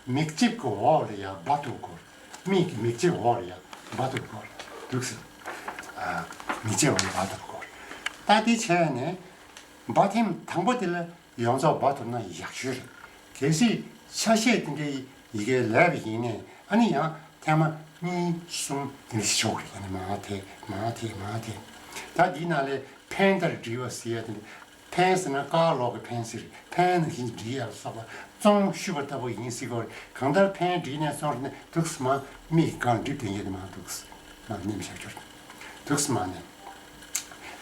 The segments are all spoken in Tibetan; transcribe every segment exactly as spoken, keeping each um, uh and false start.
མིག་ལྕིབས་ཀྱི་འོག་ལ་ཡ་སྦ་ཐུག་གོ། མིག་གི་མིག་ལྕིབས་འོག་ལ་ཡ་སྦ་ཐུག་གོ། འདུག་སེ། ཨ། མིག་ལྕིབས་འོག་ལ་སྦ་ཐུག་གོ། ད་དེ་བྱས་ནས་སྦ་ཐེངས་དང་པོ་དེ་ལ་ཡོངས་རྫོགས་སྦ་ཐུབ་ན་ཡག་ཤོས་རེད། གལ་སྲིད་ཆ་ཤས་དེ་འདྲའི་ཡི་གེ་ལས་པ་ཡིན་ནའི་ཨ་ནི་ཡང་ཐེངས་མ་གཉིས་གསུམ་དེ་འདྲ་ཞིག་ཆོག་རེད། ཨ་ནི་མར་དེད་མར་དེད་མར་དེད། ད་འདིའི་ནང་ལས་འཕེན་ལྟར་འབྲི་བ་ཟེར་ཡ་དེ་འདྲ། འཕེན་ཟེར་ན་དཀར་ལོག་གི་འཕེན་ཟེར། འཕེན་ནང་བཞིན་འབྲི་ཡག་སོགས་པ་བཙོང་ཤུ་བ་ལྟ་བུ་ཡིན་སྲིད་གོ། གང་ལྟར་འཕེན་བྲིས་ནས་བཙོང་རེད་ནས་འདུག་སེ་མར་མིག་གང་འགྲིབ་དེ་ཡིན་མར་འདུག་སེ་མར་མནན་བཞག་རྒྱུ་རེད། འདུག་སེ་མར་མནན།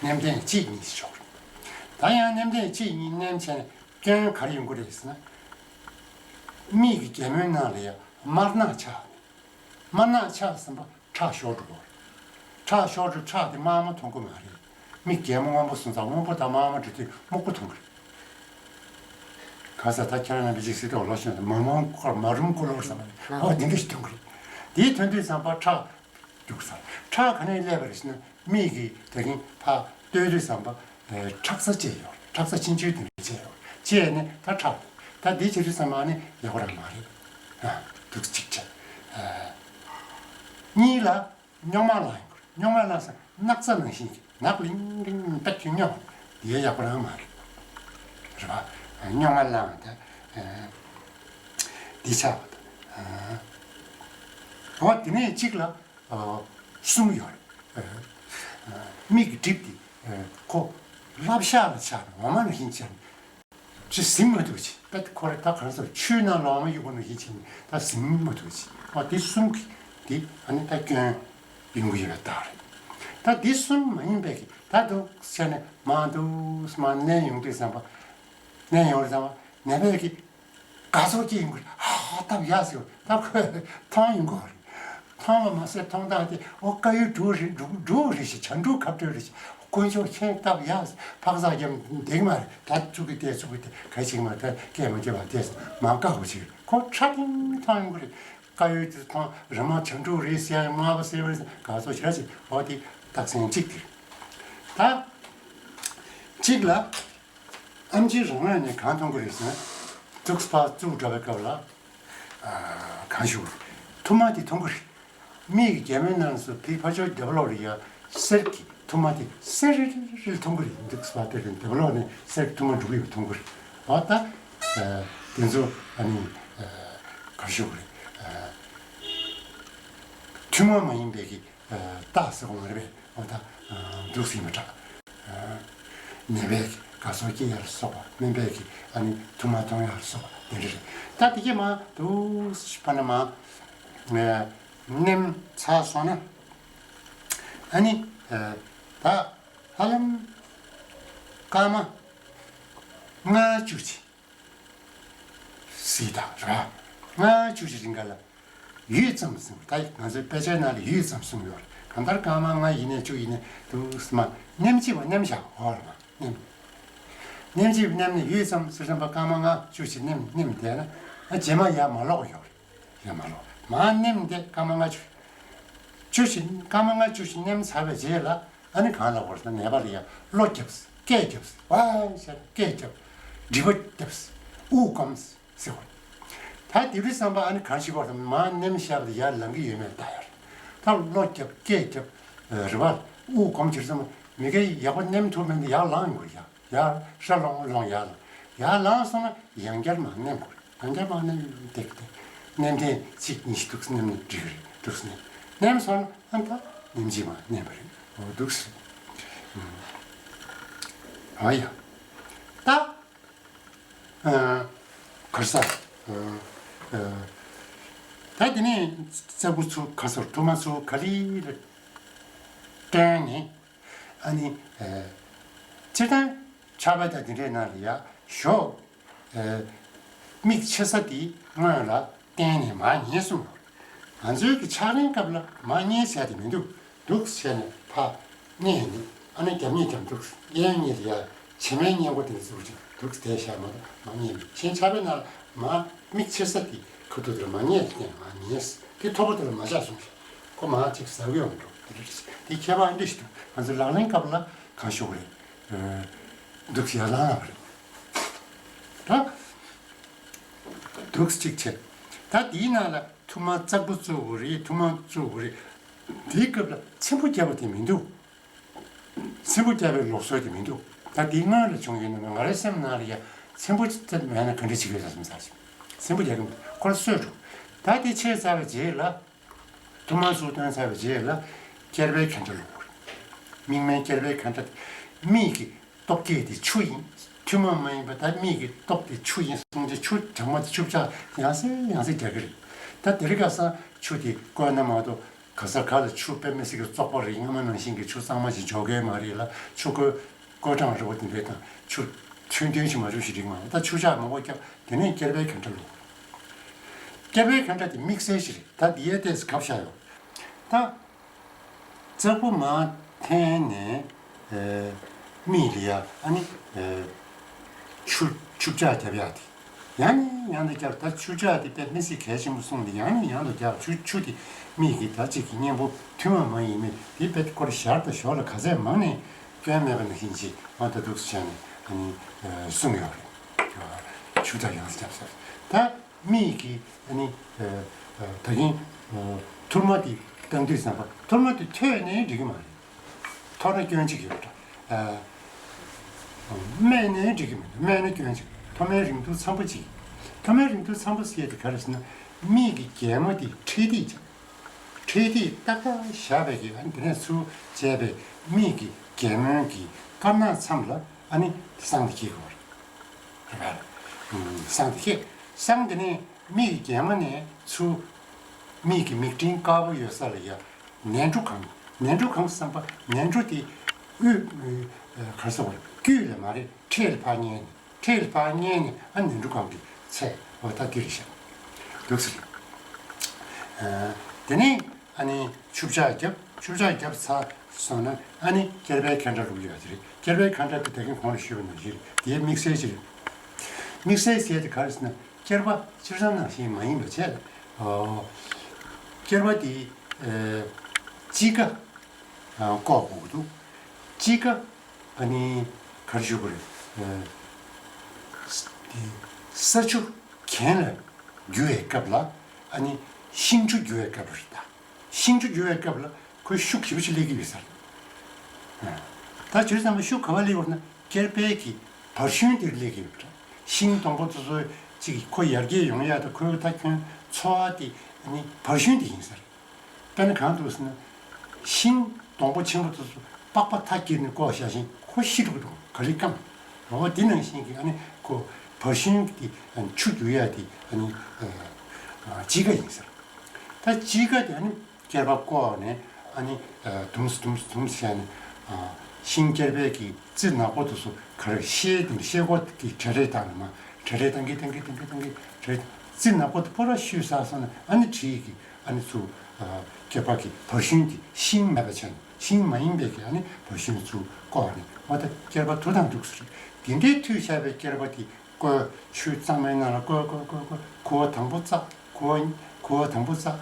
མནན་ཐེངས་གཅིག་གཉིས་ཤིག་ཆོག་རེད། ད་ཡང་མནན་ཐེངས་གཅིག་གཉིས་མནན་བྱས་ནས་སྐྱོན་ག་རེ་ཡོང་གི་རེད་ཟེར་ན། མིག་གི་རྒྱལ་མོའི་ནང་ལ་ཡང་དམར་ནག་ཆགས། དམར་ནག་ཆགས་ཟིན་པ་ཁྲག་ཤོར་འགྲོ་གི་རེད། ཁྲག་ཤོར་འགྲོ། ཁྲག་དེ་དམར་མོ་མཐོང་གི་མ་རེད། མིག་རྒྱལ་མོ་སྔོན་པོ་སོང་ཙང་སྔོན་པོ་དང་དམར་མོ་འདྲ་དུས་སྨུག་པོ་མཐོང་གི་རེད། ག་ས་ད་ཁྱེད་རང་རྣམ་པ་ཅིག་སྲིད་དོགས་ལོག་ཤོར་ནས་མ་མང་སྐོར་མ་རུམ་སྐོར་ལོར་བསམ་པ་རེད། ཨོ་དེ་འདྲ་ཞིག་མཐོང་གི་རེད། དེའི་ཐོན་དུས་ཙམ་པ་ཁྲག་རྒྱུག་ས། ཁྲག་ག་ནས་སླེབས་པ་རེད་ཟེར་ན་མིག་གིས་དེ་རིང་ཕར་ལྟོས་དུས་ཙམ་པ་ཁྲག་རྩ་བཅད་ཡོད། ཁྲག་རྩ་ཆུང་ཆུང་དེ་འདྲ་བཅད་ཡོད། བཅད་ནས་ད་ཁྲག་ད་འདི་བྱེད་དུས་ཙམ་པ་ནི་ཡག་པོ་རང་མ་རེད། ཨ། འདུག་གཅིག་བྱས། ཨ། གཉིས་ལ། རྙོག་མ་ལངས་ཡོང་གི་རེད། རྙོག་མ་ལངས་ས་སྣག་ཚ་ནང་བཞིན་གྱི་ནག་ལིང་ལིང་པད་ཀྱི་རྙོག་དེ་ཡག་པོ་རང་མ་རེད། རེད་པ། རྙོག་མ་ལངས་ད། འདི་ཆགས་པ་དང་། འོ་དེ་ནས་གཅིག་ལ་གསུམ་ཡོད་རེད། མིག་གི་གྲིབ་དེ་ཁོ་ལྷབ་ཤ་ལ་ཆགས་ནས་འོ་མ་ནང་བཞིན་ཆགས་ནས། ཅི་ཟིན་མ་ཐུབ་ཅིག་ད་ཁོ་རེ་ད་གང་ཟེར་ཆུའི་ནང་ལོགས་མ་གཡུག་པ་ནང་བཞིན་བྱས་ནས་ད་ཟིན་མ་ཐུབ་ཅིག་ཨ་དེ་གསུམ་གྱི་དེ་ཨ་ནི་ད་སྐྱོན་ཡོང་གི་ཡོད་པའི་རྟགས་རེད། ད་དེ་གསུམ་མ་ཡིན་པའི་གི་ད་འདུག་བྱས་ནས་མ་འདུག་མ་མནན་ཡོང་དུས་ཙམ་པ། མནན་ཡོང་དུས་ཙམ་པ་ནད་པས་གི་དགའ་ཚོར་སྐྱེ་ཡོང་གི་རེད། ཧ་སྟབས་ཡག་ཟེར་ད་ཁོས་མཐོང་ཡོང་གི་རེད། མཐོང་བ་མ་ཟད་མཐོང་སྟངས་དེ་འོ་དཀར་ཡོལ་འབྲུག་རེད། འབྲུག་འབྲུག་རེད་ཤག་བྱ་འབྲུག་ཁ་སྤྲོད་རེད་ཤག་དཀོན་མཆོག་མཁྱེན་སྟབས་ཡག་ཕག་ཚག་རྒྱབ་འདེགས་མ་རེད། ད་ཚུགས་ཀྱི་བལྟས་ཚུགས་ཀྱི་བལྟས་ག་ཅིག་མ་ད་སྐད་མ་རྒྱབ་པ་བལྟས་མ་དཀའ་བ་ཅིག་རེད། ཁོ་ཁྲ་ཐིང་མཐོང་ཡོང་གི་རེད། དཀར་ཡོལ་དེ་མཐོང་རི་མོ་བྱ་འབྲུག་རེད་ཟེར་ཡང་སྨྲ་བ་སེར་བ་རེད་ཟེར་དགའ་ཚོར་བྱ་ཅིག་འོ་དེ་རྟགས་མཚན་གཅིག་དེ་རེད། ད་གཅིག་ལ། ཨེམ་ཆི་རང་ངོས་ནས་གང་མཐོང་གི་རེད་ཟེར་ན། ཐུགས་ཕར་བཙུགས་འགྲོ་བའི་སྐབས་ལ། ཨ། གང་ཞུ། ཐུར་མ་དེ་མཐོང་གི་རེད། མིག་གི་རྒྱབ་མའི་ནང་སུ་ཕི་ཕར་ཕྱོགས་འདེབས་ལོག་རེད་ཡ། གསེར་གྱི་ཐུར་མ་དེ་སེར་རི་རི་རི་མཐོང་གི་རེད། འདུག་སེ་ཕར་དེ་རིང་འདེབས་ལོག་ནས་གསེར་གྱི་ཐུར་མ་འགྲོ་གི་ཡོད་པ་མཐོང་གི་རེད། འོ་ད། ཨ། དེ་ཚོ་ཨ་ནི། ཨ། གང་ཞུ་གི་རེད། ཨ། ཐུར་མ་མ་ཡིན་པའི་གི་རྟགས་ཟེར་བ་མ་རེད་པས། འོ་ད་འདུག་སེ་ཡིན་པ་འདྲ། ནད་པས་དགའ་ཚོར་སྐྱེ་ཡ་ལ་སོགས་པ། སྨན་པས་ཀྱི་ཨ་ནི་ཐུར་མ་གཏོང་ཡ་ལ་སོགས་པ་དེ་འདྲ་རེད། ད་དེ་གས་མ་འདུག་སེ་ཕར་ནས་མ་མནན་ཚར་སོང་ན། ཨ་ནི་ད་ཧ་ལམ་སྐར་མ་ལྔ་བཅུ་ཅིག་སྲིད་ད་ར། ལྔ་བཅུ་ཞིག་རིང་ག་ལ་ཡུད་ཙམ་གསུངས། ད་ང་ཚོའི་དཔེ་ཆའི་ནང་ལ་ཡུད་ཙམ་གསུངས་ཡོད་རེད། གང་ལྟར་སྐར་མ་ལྔ་ཡིན་ནས་བཅུ་ཡིན་ནས་འདུག་སེ་མ་མནན་གཅིག་པ་མནན་བཞག་འོ་ལ་མ་མནན། མནན་གཅིག་པ་མནན་ནས་ཡུད་ཙམ་སེ་ཙམ་པ་སྐར་མ་ལྔ་བཅུ་ཞིག་མནན་མནན་བསྡད་ན་ཨ་རྗེས་མ་ཡར་མ་ལོག་ཡོད་རེད། ཡར་མ་ལོག་མ་མནན་བསྡད་སྐར་མ་ལྔ་བཅུ། བཅུ་ཞིག་སྐར་མ་ལྔ་བཅུ་ཞིག་མནན་ཚར་བའི་རྗེས་ལ། ཨ་ནི་གང་ལ་བོར་ན་ནད་པ་ལ་ཡ་གློ་རྒྱབ། སྐད་རྒྱབ། ཝའི་ཟེར་སྐད་རྒྱབ། མགྲིན་པ་རྒྱབ། དབུགས་སྒོམ་ཟེར་བ། ད་དེ་རིང་བསམ་པ་ཨ་ནི་གང་ཞིག་བར་དུ་མ་ནེམ་ཤར་ལ་ཡར་ལངས་ཀྱི་ཡོད་མེད་ལྟ་ཡ་རེད། ད་གློ་རྒྱབ། སྐད་རྒྱབ། རེ་བ། དབུགས་སྒོམ་ཅིག་བསམ་མི་དགེ་ཡག་པོ་ནེམ་ཐུབ་མིན་ཡར་ལངས་ཡོང་གི་ཡ། ཡར་ཧྲ་ལོང་ལོང་ཡར་ལངས། ཡར་ལངས་སོང་ན་ཡང་བསྐྱར་མ་ནེམ་དགོས། ཡང་བསྐྱར་མ་ནེམ་ཏེག་ཏེ། ནེམ་ཐེངས་གཅིག་གཉིས་ཤིག་འདུག་སེ་ནེམ་ནས་འགྲིག་གི་རེད། འདུག་སེ་ནེམ། ནེམ་སོང་ན་ཨ་ད་ནེམ་གཅིག་མ་ནེམ་པ་རེད། འོ་འདུག་སེ། ཨ་ཡ། ད། ཨ། གར་ས། ཨ། ཨ། ད་དེ་ནས་རྩ་འགུ་ཚུ་ག་སོར་ཐུར་མ་ཚུ་ག་ལི་ལ་བསྟན་ནས། ཨ་ནི། ཨ། སྤྱིར་བཏང་ཕྱག་དཔེ་དང་དེ་འདྲའི་ནང་ལ་ཡ་ཞོག་ཨ། མིག་ཕྱེ་ས་དེ་སྔོན་ལ་བསྟན་ནས་མར་ཉལ་གསུངས་ཡོད། ང་ཚོའི་གི་ཕྱག་ལེན་སྐབས་ལ་མར་ཉལ་བྱས་ཏེ་མི་འདུག་འདུག་བྱས་ནས་ཕར་མནན་ནས་ཨ་ནི་རྒྱབ་གཉིས་ཀྱང་འདུག་གཡས་གཉིས་ལ་ཡ་བྱེ་མའི་སྔས་མགོ་དེ་ཚུར་ཅིག་འདུག་དེ་བཞག་མ་གཏོགས་མར་མནན་མི་གཞན་ཕྱག་དཔེ་ནང་ལ་མར་མིག་ཕྱེ་ས་དེ་ཁ་ཐུག་དེ་ལ་མར་མནན་ནས་མར་ཉལ། དེ་མཐོ་པོ་དེ་ལ་མ་བཞག་གསུངས་ཤག་ཁོ་མར་ཅིག་ཟ་གི་ཡོང་འགྲོ། དེ་འདྲ་རེད། དེ་ཁྱད་པར་འདི་ཞིག་འདུག་ང་ཚོ་ལག་ལེན་སྐབས་ལ་གང་ཞུ་གི་རེད། འདུག་ཡར་ལངས་པ་རེད། ད་འདུག་གཅིག་བྱས། ད་དེའི་ནང་ལ་ཐུར་མ་ཙག་པུ་བཙུགས་དགོས་རེད། ཐུར་མ་བཙུགས་དགོས་རེད། དེའི་སྐབས་ལ་ཚེམ་བུ་བརྒྱབ་པ་དེ་མི་འདུག་ཚེམ་བུ་བརྒྱབ་པའི་ལུགས་སྲོལ་དེ་མི་འདུག་ད་དེ་སྔོན་ལ་བྱུང་ཡོད་ན། ང་རའི་སེམས་ནང་ལ་ཡ་ཚེམ་བུ་ཅིག་མེད་ན་ག་འདྲ་བྱེད་ཀྱི་ཡོད་ས་སེམས་ཚར་ཞིག་ཚེམ་བུ་རྒྱག་གི་མི་འདུག་ཁོ་ལ་གསོད་འགྲོ། ད་དེ་བྱས་ཚར་བའི་རྗེས་ལ། ཐུར་མ་ཚུར་བཏོན་ཚར་བའི་རྗེས་ལ། སྐྱེར་པའི་གན་ཁྲ་བླུགས། མིག་སྨན་སྐྱེར་པའི་གན་ཁྲ། མིག་གི་སྟོབས་སྐྱེད་དེ་ཆུ་ཡིན། ཐུར་མ་མ་ཡིན་པ། ད་མིག་གི་སྟོབས་དེ་ཆུ་ཡིན་གསུངས་རྗེས། ཆུ་གྲང་མོ་དེ་ཆུ་བྱ་ཡང་སེ་ཡང་སེ་རྒྱག་གི་རེད། ད་དེ་རིང་ཁ་སང་ཆུ་དེ་བསྐོལ་ན་མ་གཏོགས། ག་ས་ག་ལ་ཆུ་དཔེ་མི་སྲིད་ཀྱི་བཙོག་པ་རེད། སྔ་མ་ནང་བཞིན་གྱི་ཆུ་གཙང་མ་ཞིག་འཇོག་གི་མ་རེད་ལ། ཆུ་བསྐོལ་བསྐོལ་གྲང་རེད་པ། དེ་འདྲས་དང་ཆུ་ཚུན་ཐུན་ཞིག་མ་བྱུང་ཞིག་འགྲིག་མ་རེད། ད་ཆུ་བྱ་མང་པོ་བརྒྱབ། དེ་ནས་སྐྱེར་པའི་གན་ཁྲ་བླུགས། སྐྱེར་པའི་གན་ཁྲ་དེ་དམིགས་བསལ་ཞིག་རེད། ད་འདི་ཡའི་ཏོག་ཙམ་གབ་བཞག་ཡོད། ད་ཙག་པུ་མར་འཐེན་ནས། ཨེ། མིག་ལ་ཡ་ཨ་ནི། ཨེ། ཆུ་ཆུ་བྱ་རྒྱབ་ཡག་དེ། ཡང་ནས་ཡང་དུ་རྒྱབ། ད་ཆུ་བྱ་དེ་དཔེ་མི་སྲིད་གལ་ཆེན་པོ་གསུངས་ཏེ། ཡང་ནས་ཡང་དུ་རྒྱབ། ཆུ་ཆུ་དེ་མིག་གི་ད་ཅིག་གི་གཉེན་པོ་ཐུར་མ་མ་ཡིན་མིན་དེ་དཔེ་སྐོར་ཞར་དང་ཞོར་ལ་ག་ཚད་མང་ནས་བཏོན་མེད་པ་ནང་བཞིན་ཅིག་མ་ད་འདུག་སེ་བྱས་ནས་ཨ་ནི། ཨེ། གསུངས་ཡོད་རེད། ཆུ་བྱ་ཡང་རྒྱབ་ཟེར། ད་མིག་གི་ཨ་ནི། ཨེ། ཨེ། ད་གིན། ཨེ། ཐུར་མ་དེ་བཏང་དུས་ཙམ་པ། ཐུར་མ་དེ་ཐོད་ནས་འགྲིག་གི་མ་རེད། ཐོར་ན་སྐྱོན་གཅིག་ཡོད་འདྲ། ཨ། སྨད་ནས་འགྲིག་གི་མི་འདུག་སྨད་ན་སྐྱོན་གཅིག་མཐོ་དམན་རིང་ཐུང་འཚམ་པོ་གཅིག་མཐོ་དམན་རིང་ཐུང་འཚམ་པོ་ཟེར་དེ་ག་རེ་ཟེར་ན། མིག་གི་རྒྱལ་མོ་དེ་འཕྲེད་ཐིག་ཅིག་འཕྲེད་ཐིག་ཏག་ཏག་བཞག་པའི་གི། ཨ་ནི་དེ་ནས་ཚུར་བྱས་པའི་མིག་གི་རྒྱལ་མོའི་གི་དཀར་ནག་མཚམས་ལ་ཨ་ནི་སྲང་དེ་འཁྱེར་དགོས་རེད། རེད་པ། སྲང་དེ་འཁྱེར། སྲང་དེ་ནས་མིག་གི་རྒྱལ་མོ་ནས་ཚུར་མིག་གི་མིག་སྤྲིན་དཀར་པོ་ཡོད་ས་ལ་ཡ། ནས་འབྲུ་གང་། ནས་འབྲུ་གང་བསམ་པ། ནས་འབྲུ་དེ་དབུས། ཨ། ག་རེ་ཟེར་དགོས་རེད། དཀྱིལ་ལ་མ་རེད། འཕྲེད་ལ་ཕར་བསྙལ་ནས། འཕྲེད་ལ་ཕར་བསྙལ་ནས་ཨ་ནི་ནས་འབྲུ་གང་གི་ཚད། འོ་ད་འདི་རེད་ཤག་འདུག་སེ་རེད། ཨ། དེ་ནས་ཨ་ནི་ཆུ་བྱ་རྒྱབ། ཆུ་བྱ་རྒྱབ་ཚར་སོང་ན་ཨ་ནི་སྐྱེར་པའི་གན་ཁྲ་བླུགས་ཡོད་རེད། སྐྱེར་པའི་གན་ཁྲ་དེ་ད་གིན་གོང་ལ་ཞུས་པ་ནང་བཞིན་རེད། དེའི་དམིགས་བསལ་ཅིག་རེད། དམིགས་བསལ་ཟེར་དེ་ག་རེ་ཟེར་ན། སྐྱེར་པ་སྤྱིར་བཏང་ནང་བཞིན་མ་ཡིན་པ་བྱས། ཨོ། སྐྱེར་པ་དེ། ཨེ། དཔྱིད་ཀ། ཨ། བཀོག་དགོས་ཀྱི་འདུག་དཔྱིད་ཀ་ཨ་ནི་ག་རེ་ཞུ་དགོས་རེད། ཨ། ས་དེ་ས་ཆུ་གྱེན་ལ་རྒྱུ་བའི་སྐབས་ལ། ཨ་ནི་ཤིང་ཆུ་རྒྱུ་བའི་སྐབས་རེད་ད། ཤིང་ཆུ་རྒྱུ་བའི་སྐབས་ལ་ཁོས་ཤུགས་ཞེ་པོ་ཅིག་སླེབས་ཀྱི་ཡོད་ས་རེད། ཨ། ད་བྱས་ཙང་ཤུགས་ག་པར་སླེབས་ཡོད་ན། སྐྱེར་པའི་གི་བར་ཤུན་དེར་སླེབས་ཀྱི་ཡོད་པ་འདྲ། ཤིང་སྡོང་པོ་དེ་ཚོ་ཅིག་ཁོ་ཡར་རྒྱས་ཡོང་ཡག་དང་། ཁོའི་ད་ཁྱོན་འཚོ་བ་དེ་ནི་བར་ཤུན་དེ་ཡིན་ས་རེད། དཔེར་ན་གང་འདུག་ཟེར་ན། ཤིང་སྡོང་པོ་ཆེན་པོ་དེ་ཚོ་པགས་པ་ཐག་ཁྱེར་ནས་བཀོག་བཞག་ཤིང་ཁོ་ཤི་འགྲོ་གི་འདུག་ག་ལེར་སྐམ། འོ་དེ་ནང་བཞིན་གྱི་ཨ་ནི་ཁོ་བར་ཤུན་དེ་ཆུ་རྒྱུ་ཡག་དེ་ཨ་ནི། ཨ། དཔྱིད་ཀ་ཡིན་ས་རེད། ད་དཔྱིད་ཀ་དེ་ཨ་ནི་སྐྱེར་པ་བཀོག་ནས་ཨ་ནི། ཨ། དུམ་སི་དུམ་སི་དུམ་སི་བྱས་ནས། ཨ། ཤིང་སྐྱེར་པའི་གི་རྩི་ནག་པོ་དེ་ཚོ་ག་རེ་ཤེལ་དེ་ཤེལ་སྒོ་གི་བྲེག་བྲེག་བཏང་ནས་མར་བྲེག་བྲེག་བཏང་གི་བཏང་གི་བཏང་གི་བཏང་གི་བྲེག་རྩི་ནག་པོ་དེ་པོ་ར་བཤུས་ཚར་སོང་ན་ཨ་ནི་འཕྲེད་ཀྱི་ཨ་ནི་ཚུར། ཨ། སྐྱེར་པ་གི་བར་ཤུན་དེ་ཤིང་མེད་པ་བྱས་ནས། ཤིང་མ་ཡིན་པའི་གི་ཨ་ནི་བར་ཤུན་ཚུར་བཀོག་ནས། འོ་ད་སྐྱེར་པ་དུག་དང་འདུག་སེ་རེད། དེ་འདྲའི་དུག་བཞག་པའི་སྐྱེར་པ་དེ། བཀོལ། ཆུ་གཙང་མའི་ནང་ལ་བཀོལ་བཀོལ་བཀོལ་བཀོལ། ཁུ་བ་དང་པོ་བཙགས། ཁུ་བ་ཁུ་བ་དང་པོ་བཙགས།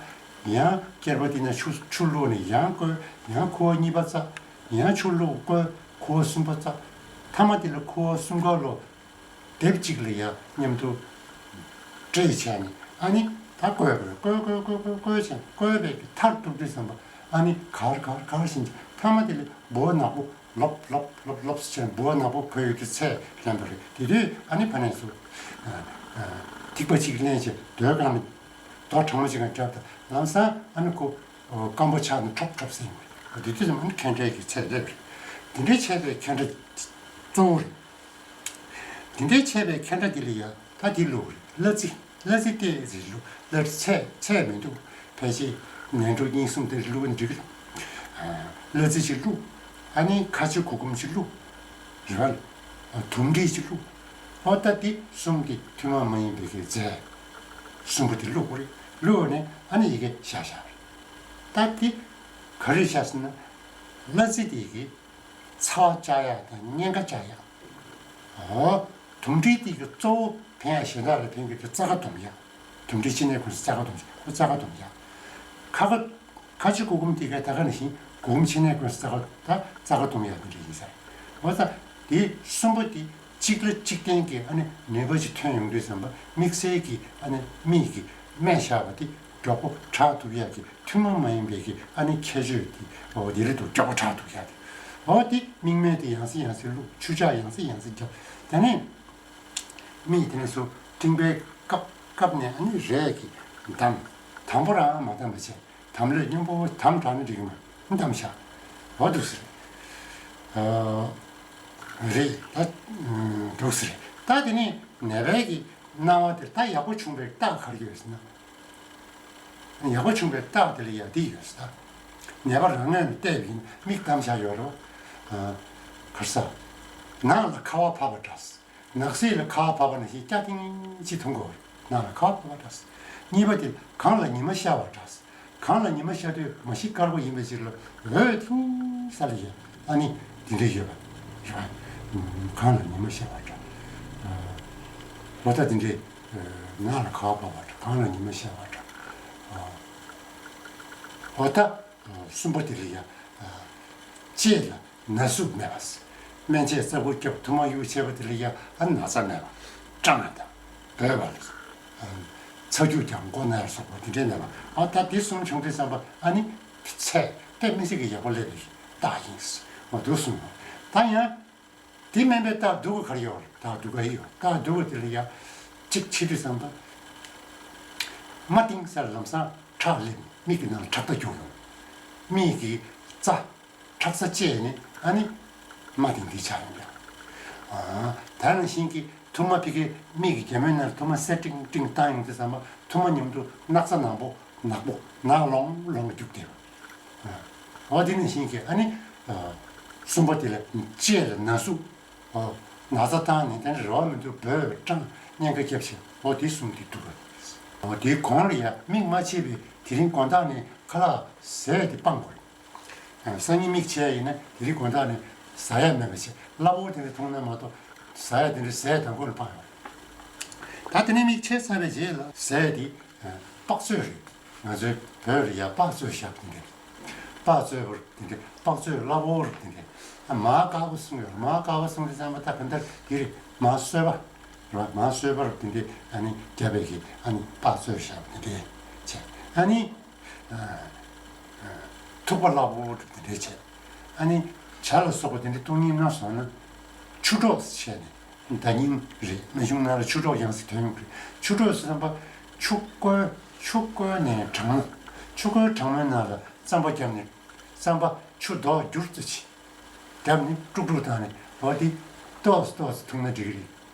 ཡང་སྐྱེར་པ་དེ་ནང་ཆུ་ཆུ་བླུགས་ནས་ཡང་བཀོལ། ཡང་ཁུ་བ་གཉིས་པ་བཙགས། ཡང་ཆུ་བླུགས། བཀོལ། ཁུ་བ་གསུམ་པ་བཙགས། མཐའ་མ་དེ་ལ་ཁུ་བ་གསུམ་ཀ་ལོ་སྡེབ་གཅིག་ལ་ཡང་མཉམ་དུ་སྤྲད་བྱས་ནས་ཨ་ནི་ད་བཀོལ་བཀོལ་བཀོལ་བཀོལ་བཀོལ་བཀོལ་བྱས། བཀོལ་བའི་མཐར་ཐུག་དུས་ཙམ་པ་ཨ་ནི་གར་གར་གར་བཞིན་གྱི། མཐའ་མ་དེ་ལ་ལྦུ་བ་ནག་པོ། ལོབ་ལོབ་ལོབ་ལོབ་ཟེར་བྱས་ལྦུ་བ་ནག་པོ་ཁོལ་ཡོང་དུས་ཚད་ལེན་པ་རེད། དེ་དུས་ཨ་ནི་ཕར་ནས་ཚུར། ཨ། ཨ། ཐིགས་པ་གཅིག་ལེན་བྱས་རྡོའི་སྒང་ནས་རྡོ་གྲང་མོ་གཅིག་སྒང་བརྒྱབ་དང་། ལམ་སང་ཨ་ནི་ཁོ་སྐམ་པོ་ཆགས་ནས་ཁྲོབ་ཁྲོབ་ཟེར་ཡོང་བ་རེད། དེ་དུས་ཙམ་ཨ་ནི་ཁེན་ཁྲལ་གྱི་ཚད་སླེབས་རེད། དེ་འདྲའི་བྱས་པའི་ཁེན་ཁྲལ་གཙོ་བོ་རེད། དེ་འདྲའི་བྱས་པའི་ཁེན་ཁྲལ་དེ་ལ་ཡ་ད་དེ་བླུགས་རེད། གླ་རྩི། གླ་རྩི་ཏོག་ཙམ་བླུགས། གླ་རྩི་ཚད་ཚད་མི་འདུག་ཕལ་ཆེར་ནས་འབྲུ་གཉིས་གསུམ་དེ་བླུགས་ན་འགྲིག་གི་རེད། ཨ། གླ་རྩི་ཅིག་བླུགས། ཨ་ནི་ཁ་ཆུ་གུར་གུམ་ཅིག་བླུགས། རེད་པ། ཨ། དུམ་དྲེག་ཅིག་བླུགས། ཨོ་ད་དེ་གསུམ་གྱི་ཐུན་མོང་མ་ཡིན་པའི་གི་རྫས་གསུམ་པོ་དེ་བླུགས་དགོས་རེད། བླུགས་ནས་ཨ་ནི་ཡི་གེ་བཞག་བཞག་རེད། ད་དེ་ག་རེ་བཞག་ཟེར་ན། གླ་རྩི་དེ་གི་ཚ་བ་བཅག་ཡག་དང་གཉན་ཁ་བཅག་ཡག་ཨོ། དུམ་དྲེག་དེ་གི་གཙོ་བོ་ཕན་ཡག་གཞན་དག་ལ་ཕན་གྱི་དེ་རྩ་ཁ་སྡོམ་ཡག་དུམ་དྲེག་ཕྱི་ནད་ཀུན་སེལ་རྩ་ཁ་སྡོམ་ཡག་ཁོ་རྩ་ཁ་སྡོམ་ཡག་ཁ་ཁ་ཁ་ཆུ་གུར་གུམ་དེ་ག་ད་ག་ནང་བཞིན་གུར་གུམ་ཕྱི་ནད་ཀུན་སེལ་རྩ་ཁ་ད་རྩ་ཁ་སྡོམ་ཡག་དེ་འདྲ་ཡིན་ས་རེད། འོ་ད་དེ་གསུམ་པོ་དེ་གཅིག་ལ་གཅིག་བརྟེན་གྱི་ཨ་ནི་ནུས་པ་ཅིག་ཐོན་ཡོང་དུས་ཙམ་པ་དམིགས་བསལ་གྱི་ཨ་ནི་མིག་གི་ སྨན་བཞག་པ་དེ་མགྱོགས་པོ་དྲག་ཐུབ་ཡག་གི་ཐུན་མོང་མ་ཡིན་པའི་གི་ཨ་ནི་ཁྱད་ཆོས་དེ་འོ་དེ་རེད་འདུག་མགྱོགས་པོ་དྲག་ཐུབ་ཡག་དེ། འོ་དེ་མིག་སྨན་དེ་ཡང་སེ་ཡང་སེ་བླུགས། ཆུ་འཁྱག་ཡང་སེ་ཡང་སེ་བརྒྱབ། དེ་ནས་མིག་དེ་ནས་སུ་སྤྲིང་པའི་སྐབས་སྐབས་ནས་ཨ་ནི་རས་ཀྱིས་བསྡམས། དམ་པོ་རང་མ་བསྡམས་པ་བྱས། དམ་ལྷོད་སྙོམས་པོ་དམ་དྲགས་ན་འགྲིག་གི་མ་རེད། བསྡམས་བཞག་འོ་འདུག་སེ་རེད། ཨ་རེད་ད། འདུག་སེ་རེད། ད་དེ་ནས་ནད་པའི་གི་སྣང་བ་དེ་ད་ཡག་པོ་བྱུང་བའི་རྟགས་ག་རེ་ཡོད་ཟེར་ན། ཡག་པོ་བྱུང་བའི་རྟགས་དེ་ལ་ཡ་འདི་ཡོད་ཟེར་ད། ནད་པ་རང་ངོས་ནས་བལྟས་པ་ཡིན་ན་མིག་བསྡམས་བཞག་ཡོད་རེད་བ། ཨ་ག་རེ་ཟེར། ནང་ལ་ཁ་བ་བབས་པ་འདྲ། ནགས་གསེབ་ལ་ཁ་བ་བབས་པ་ནང་བཞིན་སྐྱ་ཐིང་ཅིག་མཐོང་གི་ཡོད་རེད། ནང་ལ་ཁ་བ་བབས་པ་འདྲ། གཉིས་པ་དེ་གངས་ལ་ཉི་མ་ཤར་བ་འདྲ། གངས་ལ་ཉི་མ་ཤར་དུས་མ་གཞི་དཀར་པོ་ཡིན་པའི་ཕྱིར་ལ་འོད་ཐིང་ས་ལ་ཡོད། ཨ་ནི་དེ་འདྲ་ཡོད་པ་རེད་བ། གངས་ལ་ཉི་མ་ཤར་བ་འདྲ། ཨ་འོ་ད་དེ་འདྲའི་ནང་ལ་ཁ་བ་བབས་པ་འདྲ། གངས་ལ་ཉི་མ་ཤར་བ་འདྲ། ཨ་འོ་ད། གསུམ་པ་དེ་ལ་ཡ། ལྕེ་ལ་ན་ཟུག་མེད་པ། སྨན་དཔྱད་གསལ་པོ་བརྒྱབ། ཐུར་མ་གཡུག་བྱས་པ་དེ་ལ་ཡ་ཨ་ན་ཚ་མེད་པ། སྐྲངས་པ་དང་། འབོལ་བ་ལ། ཚ་རྒྱུས་ཀྱང་མགོ་ན་ཡ་སོགས་པ་དེ་འདྲས་མེད་པ། ཨ་ད་དེ་གསུམ་བྱུང་དུས་ཙམ་པ་ཨ་ནི་ཚད་དཔེ་མི་སྲིད་ཀྱི་ཡག་པོ་སླེབས་པའི་རྟགས་ཡིན། འོ་འདུག་གསུངས། ད་ཡང་། དེ་སྨན་པའི་རྟགས་སྡུག་ག་ག་རེ་ཡོད་རེད། རྟགས་སྡུག་ག་ཡོད། རྟགས་སྡུག་ག་དེ་ལ་ཡ། གཅིག་བྱེད་དུས་ཙམ་པ། རྨ་གཏིང་ས་ལ་ལམ་སང་ཁྲག་སླེབས། མིག་གི་ནང་ལ་ཁྲག་རྟ་རྒྱུག་ཡོང་། མིག་གི་རྩ། ཁྲག་རྩ་བཅད་ནས་ཨ་ནི། རྨ་གཏིང་འདི་ཆགས་ཡོང་ཡ། ཨ་ད་ནང་བཞིན་གྱི་ཐུར་མ་ཕ་གིའི་མིག་གི་རྒྱབ་མའི་ནང་ལ་ཐུར་མ་སེར་ཏྲིང་ཏྲིང་བཏང་ཡོང་དུས་ཙམ་པ་ཐུར་མ་མཉམ་དུ་སྣག་ཚ་ནག་པོ་ནག་པོ་ནག་ལོང་ལོང་རྒྱུག་བསྡད་པ། འོ་དེ་ནང་བཞིན་གྱི་ཨ་ནི། གསུམ་པ་དེ་ལ་ལྕེ་ལ་ན་ཟུག་འོ། ན་ཚ་བཏང་ནས་དེ་ནས་རེ་བ་མི་འདུག་འབོལ་སྐྲངས་གཉན་ཁ་རྒྱབ་བྱས། འོ་དེ་གསུམ་དེ་སྡུག་ག་འོ་དེའི་གོང་ལ་ཡ་མིག་མ་ཕྱེས་པའི་དེ་རིང་དགོང་དག་ནས་ཁ་ལག་ཟས་དེ་སྤང་དགོས། སང་ཉིན་མིག་ཕྱེ་ཡ་ཡིན་ན་དེ་རིང་དགོང་དག་ནས་ཟ་ཡ་མེད་པ་བྱས། སླ་པོ་དེ་འདྲ་འཐུང་ན་མ་གཏོགས་ཟ་ཡ་དེ་འདྲ་ཟས་དང་པོ་ལ་སྤང་ཡོང་། ད་དེ་ནས་མིག་ཕྱེ་ཚར་བའི་རྗེས་ལ་ཟས་དེ་པགས་བཙོས་རེད། ང་ཚོའི་བོད་ལ་ཡ་པགས་བཙོས་བཞག་པ་དེ་འདྲ། པགས་བཙོས་པ་རེད་དེ་འདྲ། པགས་བཙོས་སླ་པོ་རེད་དེ་འདྲ། ཨ་མར་དཀར་པོ་གསུངས་ཡོད་རེད། མར་དཀར་པོ་གསུངས་དུས་ཙམ་པ་ད་ག་འདྲ་དེ་རེད། མར་སོལ་བ་རེད་བ། མར་སོལ་བ་རེད་དེ་འདྲ། ཨ་ནི་རྒྱབ་པའི་གི་ཨ་ནི་པགས་བཙོས་བཞག་པ་དེ་འདྲ་བྱས། ཨ་ནི་ཐུག་པ་སླ་པོ་རེད་དེ་འདྲ་བྱས། ཨ་ནི་ཇ་ལ་སོགས་པ་དེ་འདྲ་བཏུང་སྙིང་ན་སོང་ན་ཆུ་གྲོགས་བྱས་ནས། ཟླ་ཉིན་རེད། སྨན་གཞུང་ནང་ལ་ཆུ་གྲོགས་ཡང་སེ་ཐོན་ཡོང་གི་རེད། ཆུ་གྲོགས་ཟེར་ཙམ་པ་ཆུ་བསྐོལ། ཆུ་བསྐོལ་ནས་གྲང་མོ། ཆུ་བསྐོལ་གྲང་མོའི་ནང་ལ་རྩམ་པ་བརྒྱབ་ནས་རྩམ་པ་ཆུ་མདོག་འགྱུར་ཙམ་ཅིག་བརྒྱབ་ནས་དཀྲུག་དཀྲུག་བཏང་ནས་འོ་དེ་ཏོག་ཙམ་ཏོག་ཙམ་འཐུང་ན་འགྲིག་གི་རེད།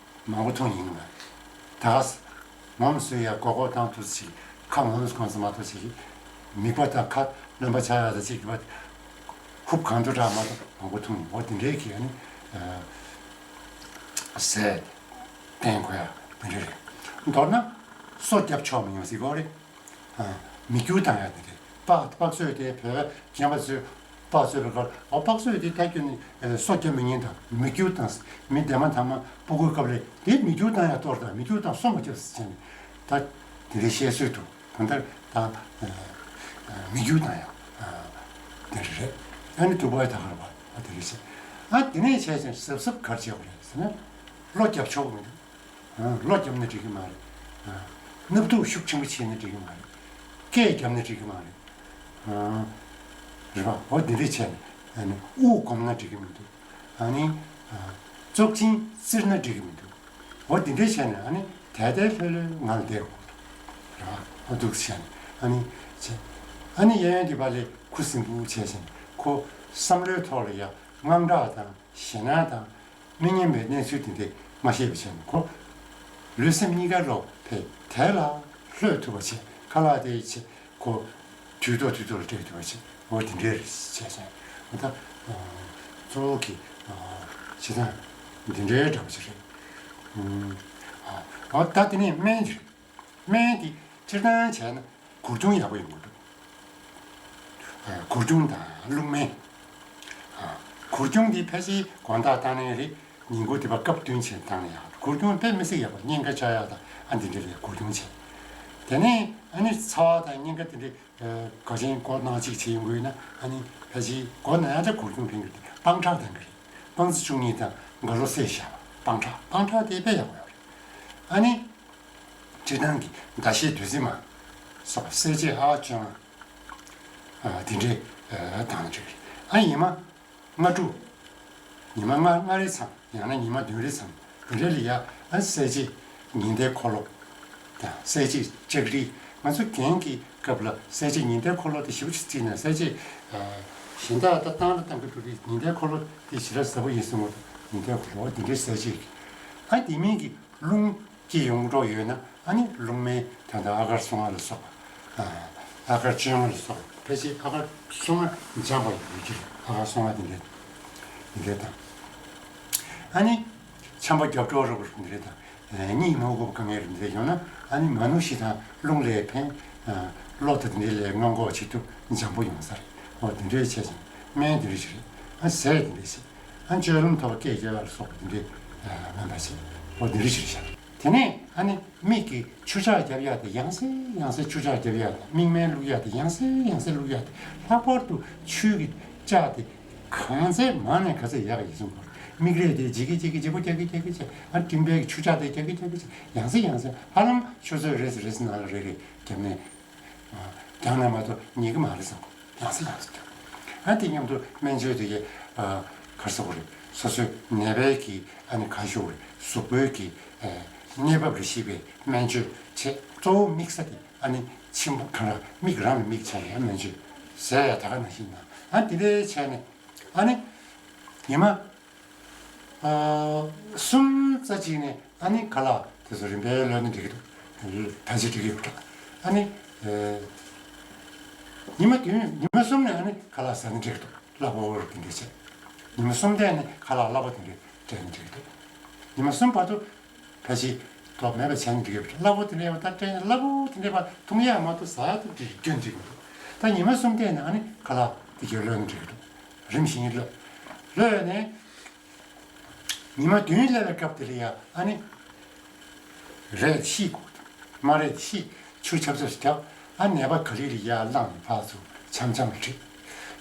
མང་པོ་འཐུང་ཡིན་ལ། ད་ག་ས་ངོམ་བཟོས་ཡ་མགོ་སྐོར་བཏང་ཐུབ་ཅིག་ཁ་ངོམ་གང་ཙམ་མ་གཏོགས་ཅིག་མིད་པ་དང་ཁ་རློན་པ་ཆགས་ཡ་དང་ཅིག་གི་བ། ཧུབ་གང་དུ་དྲག་མ་གཏོགས་མང་པོ་འཐུང་ཡིན། འོ་དེ་འདྲའི་གི་ཨ་ནི། ཟས་བསྟེན་དགོས་ཡ་དེ་འདྲ་རེད། མདོར་ན་སོ་བརྒྱབ་ཆོག་མི་ཡོང་ཟེར་གོ་རེད། མི་རྒྱུག་བཏང་ཡ་དེ་རེད། པགས་པགས་བཙོས་དེ་བོད་པ་རྒན་པ་ཚོས་པགས་བཙོས་པའི་སྐབས་ཨོ་པགས་བཙོས་དེ་ད་ཁྱོད་ནི་སོ་བརྒྱབ་མི་ཉན་དང་མི་རྒྱུག་བཏང་ཟེར། མི་དེ་མ་ཐ་མ་སྤུ་གུའི་སྐབས་ལས་དེ་མི་རྒྱུག་བཏང་ཡ་གཏོར་དང་མི་རྒྱུག་བཏང་སོ་མ་བརྒྱབ་ཟེར་བྱས་ནས་ད་དེ་འདྲའི་བཤད་སྲོལ་འདུག་གང་ལྟར་ད་མི་རྒྱུག་བཏང་ཡ་དེ་རེད། ཨ་ནི་དུ་བ་ད་གར་བ་དེ་རེད་ཟེར། ཨ་དེ་ནས་བྱས་ཙང་གཟབ་གཟབ་ག་རེ་བྱེད་དགོས་རེད་ཟེར་ན། གློ་རྒྱབ་ཆོག་གི་མི་འདུག་གློ་རྒྱབ་ན་འགྲིག་གི་མ་རེད། སྣབས་ཐུག་ཤུགས་ཆེན་པོ་བྱས་ན་འགྲིག་གི་མ་རེད། སྐད་བརྒྱབ་ན་འགྲིག་གི་མ་རེད། རེད་པ། འོ་འདི་འདྲས་བྱས་ནས་ཨ་ནི་དབུགས་གོམས་ན་འགྲིག་གི་མི་འདུག་ཨ་ནི་བཙོག་གཅིན་བཙིར་ན་འགྲིག་གི་མི་འདུག་འོ་འདི་འདྲས་བྱས་ནས་ཨ་ནི་དལ་དལ་ལྷོད་ལྷོད་ངང་བསྡད་དགོས་འདུག་འོ་འདུག་བྱས་ནས་ཨ་ནི་བྱས། ཨ་ནི་གཡས་གཡོན་འདི་པ་ལས་ཁུ་སིམ་པོ་བྱས་བྱས་ནས་ཁོ་བསམ་བློའི་ཐོག་ལ་ཡ་དངངས་སྐྲག་དང་ཞེད་སྣང་དང་། མི་སྙན་པའི་གནས་ཚུལ་དེ་འདྲས་མ་ཤེས་པ་བྱས་ནས་ཁོ། ལུས་སེམས་གཉིས་ཀ་ལོག་ཕེ་དལ་ལ་ལྷོད་ཐུབ་པ་བྱས། ཁ་ལག་དེ་བྱས་ཁོ། དུས་ཐོག་དུས་ཐོག་ལ་སྤྲད་ཐུབ་པ་བྱས། འོ་དེ་འདྲས་བྱས་སོང་། འོ་ད། གཙོ་བོ་གི་བྱེད་སྟངས་འདི་འདྲའི་འདྲ་པོ་ཅིག་རེད། འོ་ད་དེ་ནས་སྨན་གྱི་རེད། སྨན་དེ་སྤྱིར་བཏང་བྱས་ན་གུར་གྱོང་ཡག་པོ་ཡོང་གི་འདུག་གུར་གྱོང་དང་རླུང་སྨན། གུར་གྱོང་འདི་ཕལ་ཆེར་དགོང་དག་བཏང་ནའི་རེད། ཉིན་གུང་དེ་པ་སྐབས་བསྟུན་བྱས་བཏང་ན་ཡག་འདུག་གུར་གྱོང་དཔེ་མི་སྲིད་ཡག་པོ་གཉན་ཁ་ཆགས་ཡག་དང་ཨ་འདི་འདྲ་རེད། གུར་གྱོང་བྱས། དེ་ནས་ཨ་ནི་ཚ་བ་དང་གཉན་ཁ་དེ་འདྲ་ག་ཅན་སྐོར་ནང་གཅིག་བྱེད་ཡོང་གི་ཡོད་ན་ཨ་ནི་ཕལ་ཆེར་མགོ་ན་ཡག་དང་གུར་གྱོང་ཕན་གྱི་རེད། སྤང་ཁྲག་ལྡན་གྱི་རེད། སྤང་རྩི་བཅུ་གཉིས་དང་སྒ་ལོ་བསྲེས་བཞག་པ་སྤང་ཁྲག་སྤང་ཁྲག་དེ་དཔེ་ཡག་པོ་ཡོད་རེད། ཨ་ནི། སྤྱིར་བཏང་གི་ཟླ་ཤས་དུས་ཚོད་མ། སོགས་གསལ་བྱེད་ཨ་བ་བཅོ་ལྔ། ཨ་དེ་འདྲའི་ཨ་དང་འདྲ་རེད། ཨ་ཉི་མ་ལྔ་དྲུག་ཉི་མ་ལྔ་ལྔ་རེ་ཙམ། ཡང་ན་ཉི་མ་བདུན་རེ་ཙམ། དེ་འདྲ་ལ་ཡ་ཨ་གསལ་བྱེད་ཉི་ཟླའི་འཁོར་ལོ་དང་གསལ་བྱེད་ལྕགས་རི། ང་ཚོ་རྒན་གྱི་སྐབས་ལ་གསལ་བྱེད་ཉི་ཟླའི་འཁོར་ལོ་དེ་ཞེ་པོ་ཅིག་བརྩིས་ན། གསལ་བྱེད་ཨ་གཞན་དག་ད་བཏང་ལ་བཏང་གི་འདུག་རེད། ཉི་ཟླའི་འཁོར་ལོ་དེ་ཞེ་དྲག་ཟབ་པོ་ཡིན་གསུང་གི་འདུག་ཉི་ཟླའི་འཁོར་ལོ་འདི་འདྲའི་གསལ་བྱེད་རེད། ཨ་དེ་མིན་གྱི་རླུང་སྐྱེ་ཡོང་འགྲོ་ཡོད་ན། ཨ་ནི་རླུང་མེ་ད་ལྟ་ཨ་གར་སོ་ལྔ་ལ་སོགས་པ། ཨ་གར་བཅོ་ལྔ་ལ་སོགས་པ། ཕལ་ཆེར་ཨ་གར་སོ་ལྔ་འཇམ་པ་ཡོད་ཀྱི་རེད། ཨ་གར་སོ་ལྔ་དེ་འདྲ་དེ་འདྲ་དང་། ཨ་ནི་ཆམ་པ་རྒྱབ་གྲོགས་རོ་རེད་འདི་འདྲ་དང་། གཉིད་མ་འུབ་དཀའ་ངལ་རེད་འདི་འདྲ་ཡོང་ན། ཨ་ནི་མ་ནུ་ཤི་དང་རླུང་ལ་ཕན། གློ་དང་དེ་འདྲ་ལ་སྔོན་འགོག་བྱེད་ཐུབ། འཇམ་པོ་ཡོང་ས་རེད། འོ་དེ་འདྲའི་བྱས་ཤིང་སྨན་དེ་འདྲ་ཞིག་རེད། ཨ་ཟས་དེ་འདྲ་ཞིག་ཨ་སྤྱོད་ལམ་ཐོག་སྐད་རྒྱབ་ཡ་ལ་སོགས་པ་དེ་འདྲའི་སྨན་པ་ཞིག་འོ་དེ་འདྲ་ཞིག་རེད་ཤག་དེ་ནས་ཨ་ནི་མིག་གི་ཆུ་ཆག་རྒྱབ་ཡག་དེ་ཡང་སེ་ཡང་སེ་ཆུ་ཆག་རྒྱབ་ཡག་དང་། མིག་སྨན་བླུག་ཡག་དེ་ཡང་སེ་ཡང་སེ་བླུག་ཡག་དེ། ལྷག་པར་དུ་ཆུ་གི་ལྕགས་དེ་གང་ཚད་མང་ནས་ག་ཚད་ཡག་ཡིན་གསུངས་པ། མིག་རས་དེ་ལྗིད་ཀྱི་ལྗིད་ཀྱི་ལྗིད་པོ་རྒྱག་གི་རྒྱག་གི་བྱས། ཨ་སྤྲིན་པའི་ཆུ་ལྕགས་དེ་རྒྱག་གི་རྒྱག་གི་བྱས། ཡང་སེ་ཡང་སེ། ཧ་ལམ་ཆུ་ཚོད་རེ་ཙམ་རེ་ཙམ་ནང་ལ་རེ་རེ་རྒྱབ་ནས། རྒྱང་ནས་མ་གཏོགས་ཉལ་གི་མ་རེད་བསམ་གོ། ཡང་སེ་ཡང་སེ་རྒྱབ། ཨ་དེ་མཉམ་དུ་སྨན་བཅོས་དེ་གས་ག་རེ་ཟེར་དགོས་རེད། སོ་སོའི་ནད་པའི་གི་ཨ་ནི་ཁ་ཤུགས་རེད། གཟུགས་པོའི་གི་གནས་བབ་རེ་ཤེས་པའི་སྨན་བཅོས་བྱས། གཙོ་བོ་དམིགས་ས་དེ་ཨ་ནི་ཕྱི་མ་ག་རེ་མིག་རང་ལ་དམིགས་བྱས་ནས་སྨན་བཅོས་ཟས་ཡ་ད་ག་ནང་བཞིན་ན། ཨ་དེ་འདྲའི་བྱས་ནས་ཨ་ནི་ཉི་མ། ཨ་གསུམ་རྩ་གཅིག་ནས་ཨ་ནི་ཁ་ལག་དེ་ཚོ་རིམ་པས་ལོན་ན་འགྲིག་གི་འདུག་ད་ཅི་འགྲིག་གི་ཡོད་འདྲ། ཨ་ནི་ཨ་ཉི་མ་བདུན། ཉི་མ་གསུམ་ནས་ཨ་ནི་ཁ་ལག་ཟ་ན་འགྲིག་གི་འདུག་སླ་པོ་དེ་འདྲ་བྱས། ཉི་མ་གསུམ་དེ་ནས་ཁ་ལག་སླ་པོ་དེ་འདྲ་སྤྲད་ན་འགྲིག་གི་འདུག་ཉི་མ་གསུམ་བར་དུ་ཕལ་ཆེར་ལྟོ་མེད་པ་བྱས་ན་འགྲིག་གི་ཡོད་འདྲ། སླ་པོ་དེ་འདྲ་བ་ད་སྤྲད་ན། སླ་པོ་དེ་འདྲ་བ་འཐུང་ཡག་མ་གཏོགས་ཟ་ཡག་ཏུ་འགྲིག་སྐྱོན་འགྲིག་གི་འདུག་ད་ཉི་མ་གསུམ་དེ་ནས་ཨ་ནི་ཁ་ལག་དེ་གས་ལོན་ན་འགྲིག་གི་འདུག་རིམ་བཞིན་ལོན། ལོན་ནས། ཉི་མ་བདུན་སླེབས་པའི་སྐབས་དེ་ལ་ཡ་ཨ་ནི། རས་ཤིག་དགོས། མ་རས་ཤིག་ཆུ་ཆབ་ཆབ་རྒྱབ། ཨ་ནད་པ་ག་ལེར་ཡར་བླངས་ནས་ཕར་ཚུར་འཆམ་འཆམ་ལ་ཁྲིད།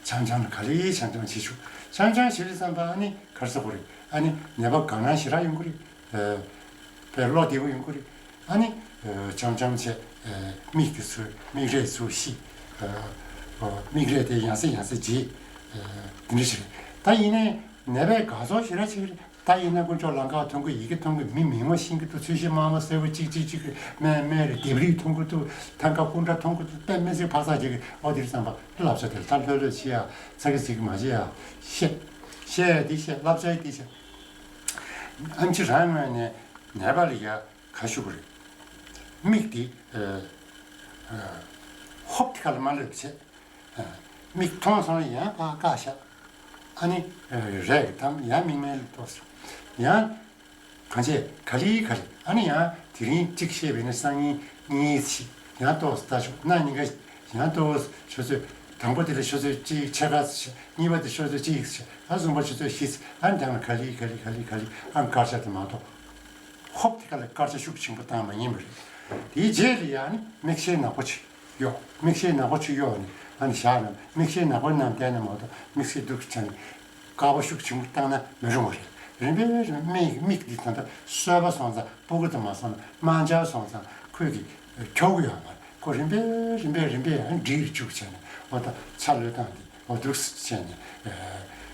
འཆམ་འཆམ་ལ་ག་ལེར་འཆམ་འཆམ་བྱེད་ཆུག་འཆམ་འཆམ་བྱེད་དུས་ཙམ་པ་ཨ་ནི་ག་རེ་ཟེར་དགོས་རེད། ཨ་ནི་ནད་པ་དགའ་སྣང་ཞེ་དྲག་ཡོང་གི་རེད། ཨ་དཔེ་བློ་བདེ་པོ་ཡོང་གི་རེད། ཨ་ནི་འཆམ་འཆམ་བྱས། མིག་དེ་ཚུར། མིག་རས་ཚུར་ཤིག་མིག་རས་དེ་ཡང་སེ་ཡང་སེ་བརྗེ། དེ་འདྲ་ཞིག་རེད། ད་ཡིན་ནའི་ནད་པས་དགའ་ཚོར་ཞེ་དྲག་བྱེད་ཀྱི་རེད། ད་ཡིན་ན་དཀོན་མཆོག་ལམ་ཁ་མཐོང་གི། ཡི་གེ་མཐོང་གི། མི་མིང་བ་ཤེས་ཀྱི་འདུག་འཚོལ་ཞིབ་དམར་མོ་སེར་པོ་གཅིག་གཅིག་གཅིག་གི་སྨན་སྨན་རེད། ལྡེབས་རིས་མཐོང་གི་འདུག་ཐང་ག་སྐུ་འདྲ་མཐོང་གི་འདུག་དཔེ་སྨན་རྩིས་ཕག་ཚག་བྱེད་ཀྱི། ཨོ་དེར་བསམ་པ་ལབ་ས་དེར་ད་ལྷོད་ལྷོད་བྱེད་ཡ། ཚ་གི་ཚིག་གི་མ་བྱེད་ཡ། བཤད། བཤད་ཡ་དེ་བཤད། བསླབ་བྱ་ཡ་དེ་བཤད། ཨམ་ཆི་རང་ངོས་ནས་ནད་པ་ལ་ཡ་ཁ་ཤུགས་རེད། མིག་དེ་ཧོབ་དེ་ཁ་ལ་མ་ལོས་བྱེད། མིག་མཐོང་སོང་ན་ཡང་ཕར་བཀག་བཞག་ཨ་ནི་རས་ཀྱིས་བསྡམས། ཡང་མིག་སྨན་ལ་ལྟོས། ཡང་གང་བྱས་ག་ལེ་ག་ལེ། ཨ་ནི་ཡང་དེ་རིང་གཅིག་བཤད་པས་ན་སང་ཉིན་གཉིས་ཤིག་ཡང་ལྟོས་ལྟ་ཆོག་གནངས་ཉིན་ཀ་ཡང་ལྟོས། ཆུ་ཚོད་དང་པོ་དེ་ལ་ཆུ་ཚོད་གཅིག་ཕྱེད་ཀ་ཙམ་བྱས། གཉིས་པ་དེ་ཆུ་ཚོད་གཅིག་ཙམ་བྱས། ཨ་གསུམ་པ་ཆུ་ཚོད་བཞི་ཙམ། ཨ་ནི་དེ་ལ་ག་ལེ་ག་ལེ་ག་ལེ་ག་ལེ། ཨ་སྐར་ཆ་དེ་མ་གཏོགས། ཧོབ་དེ་ག་ལ་སྐར་ཆ་ཤུགས་ཆེན་པོ་བཏང་མ་ཉན་པ་རེད། དེའི་རྗེས་ལ་ཡང་ནི་མིག་ཤེལ་ནག་པོ་ཅིག་གཡོགས། མིག་ཤེལ་ནག་པོ་ཅིག་གཡོགས་ནས་ཨ་ནི་བཞག་ན། མིག་ཤེལ་ནག་པོ་ནང་བསྡད་ན་མ་གཏོགས་མིག་ཤེལ་སྡུག་ཅིག་བྱས་ནས་དཀར་པོ་ཤུགས་ཆེན་པོ་བཏང་ན་མི་རུང་བ་རེད། རིམ་པས་རིམ་པས་མིག་མིག་འདི་ད་ལྟ་གསོས་པ་སོང་ཙང་། སྤུ་གུ་དང་མ་སོང་ན་དམར་འབྱར་སོང་ཙང་ཁོས་ཀྱི་འཁྱོག་གི་ཡོད་མ་རེད། ཁོ་རིམ་པས་རིམ་པས་རིམ་པས་ཡང་འདྲིས་བཅུག་བྱས་ནས། འོ་ད་ཚ་ལོས་བཏང་སྟེ་འོ་འདུག་བྱས་ནས་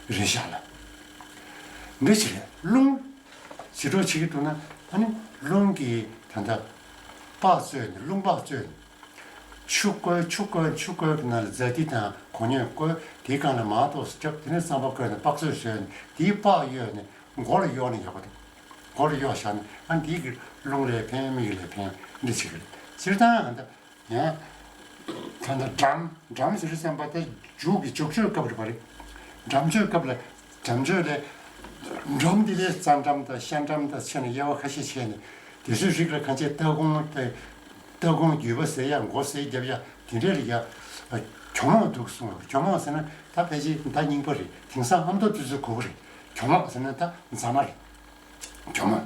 རེད་བཞག་ལ། འདི་ཅི་རེད། རླུང་། ཞི་དྲོ་བྱེད་ཀྱི་འདུག་ན། ཨ་ནི་རླུང་གིས་ད་ལྟ་པགས་བཙོས་ནས། རླུང་པགས་བཙོས་ནས། ཆུ་བསྐོལ། ཆུ་བསྐོལ། ཆུ་བསྐོལ་གྱི་ནང་ལ་ཛ་ཏི་དང་གོ་སྙོད་བསྐོལ། དེའི་སྒང་ལ་མར་ཏོག་ཙམ་བརྒྱབ། དེ་ནས་རྩམ་པ་བསྐོལ་ནས་པགས་བཙོས་བཟོས་ནས་དེའི་པགས་གཡོགས་ནས་མགོ་ལ་གཡོགས་ན་ཡག་པོ་འདུག་མགོ་ལ་གཡོགས་བཞག་ནས། ཨ་ནི་དེ་གིས་རླུང་ལ་ཕན། མིག་ལ་ཕན། འདི་བྱེད་ཀྱི་རེད། སྤྱིར་བཏང་ཨ་ད། ཡང་། ད་ལྟ་འགྲམ། འགྲམ་ཟེར་བསམ་པ་དེ་མཇུག་གི་མཇུག་གཅོད་སྐབས་རེད་པ་རེད། འགྲམ་གཅོད་སྐབས་ལ། འགྲམ་གཅོད་ལས། འགྲམ་འདི་ལས་རྩ་འགྲམ་དང་ཤ་འགྲམ་དང་བྱས་ནས་དབྱེ་བ་ཁ་ཤས་ཕྱེ་ནས། དེ་ཚོའི་རིགས་ལ་གང་བྱས་ལྟ་སྒོང་དེ། ལྟ་སྒོང་རྒྱུས་པ་ཟེར་ཡ། མགོ་ཟེར་རྒྱབ་ཡ། དེ་འདྲས་ལ་ཡ། གྱོ་མོག་འདུག་གསུངས། གྱོ་མོག་ཟེར་ན་ད་ཕལ་ཆེར་ཟླ་རྙིང་པ་རེད། དེང་སང་ཨ་མདོ་དེ་ཚོས་གོ་གི་རེད། གྱོ་མོག་ཟེར་ན་ད་རྫ་མ་རེད། གྱོ་མོག་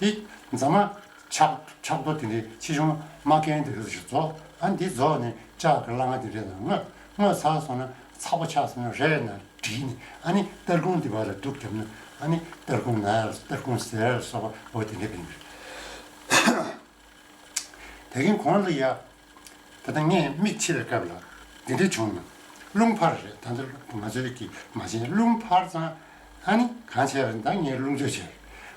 དེ་རྫ་མ་ཆག་ཆག་རྡོ་དེ་འདྲའི་ཆེ་ཆུང་མ་གན་དེ་འདྲ་ཞིག་རྫོགས། ཨ་འདི་རྫོགས་ནས་ལྕགས་ཀྱི་སླ་ང་དེ་འདྲའི་ནང་བརྔོས། བརྔོས་ཚར་སོང་ན་ཚ་པོ་ཆགས་སོང་ན་རས་ནང་བསྒྲིལ་ནས། ཨ་ནི་ལྟ་སྒོང་འདི་བར་ལ་དུག་བརྒྱབ་ན། ཨ་ནི་ལྟ་སྒོང་ན་ཡ། ལྟ་སྒོང་ཟེར་ཡ་ལ་སོགས་པ་འོ་དེ་འདྲ་ཕན་གྱི་རེད། དེ་གིན་གོང་ལ་ཡ། ད་ལྟ་ངས་མིག་ཕྱེ་བའི་སྐབས་ལ་འདི་འདྲ་བྱུང་ན། རླུང་འཕར་རེད། ད་ལྟ་ང་ཚོའི་གི་མ་བྱན་རླུང་འཕར་ཙང་། ཨ་ནི་གང་བྱས་པ་རེད། ད་ངས་རླུང་བཙོས་བྱས་རེད།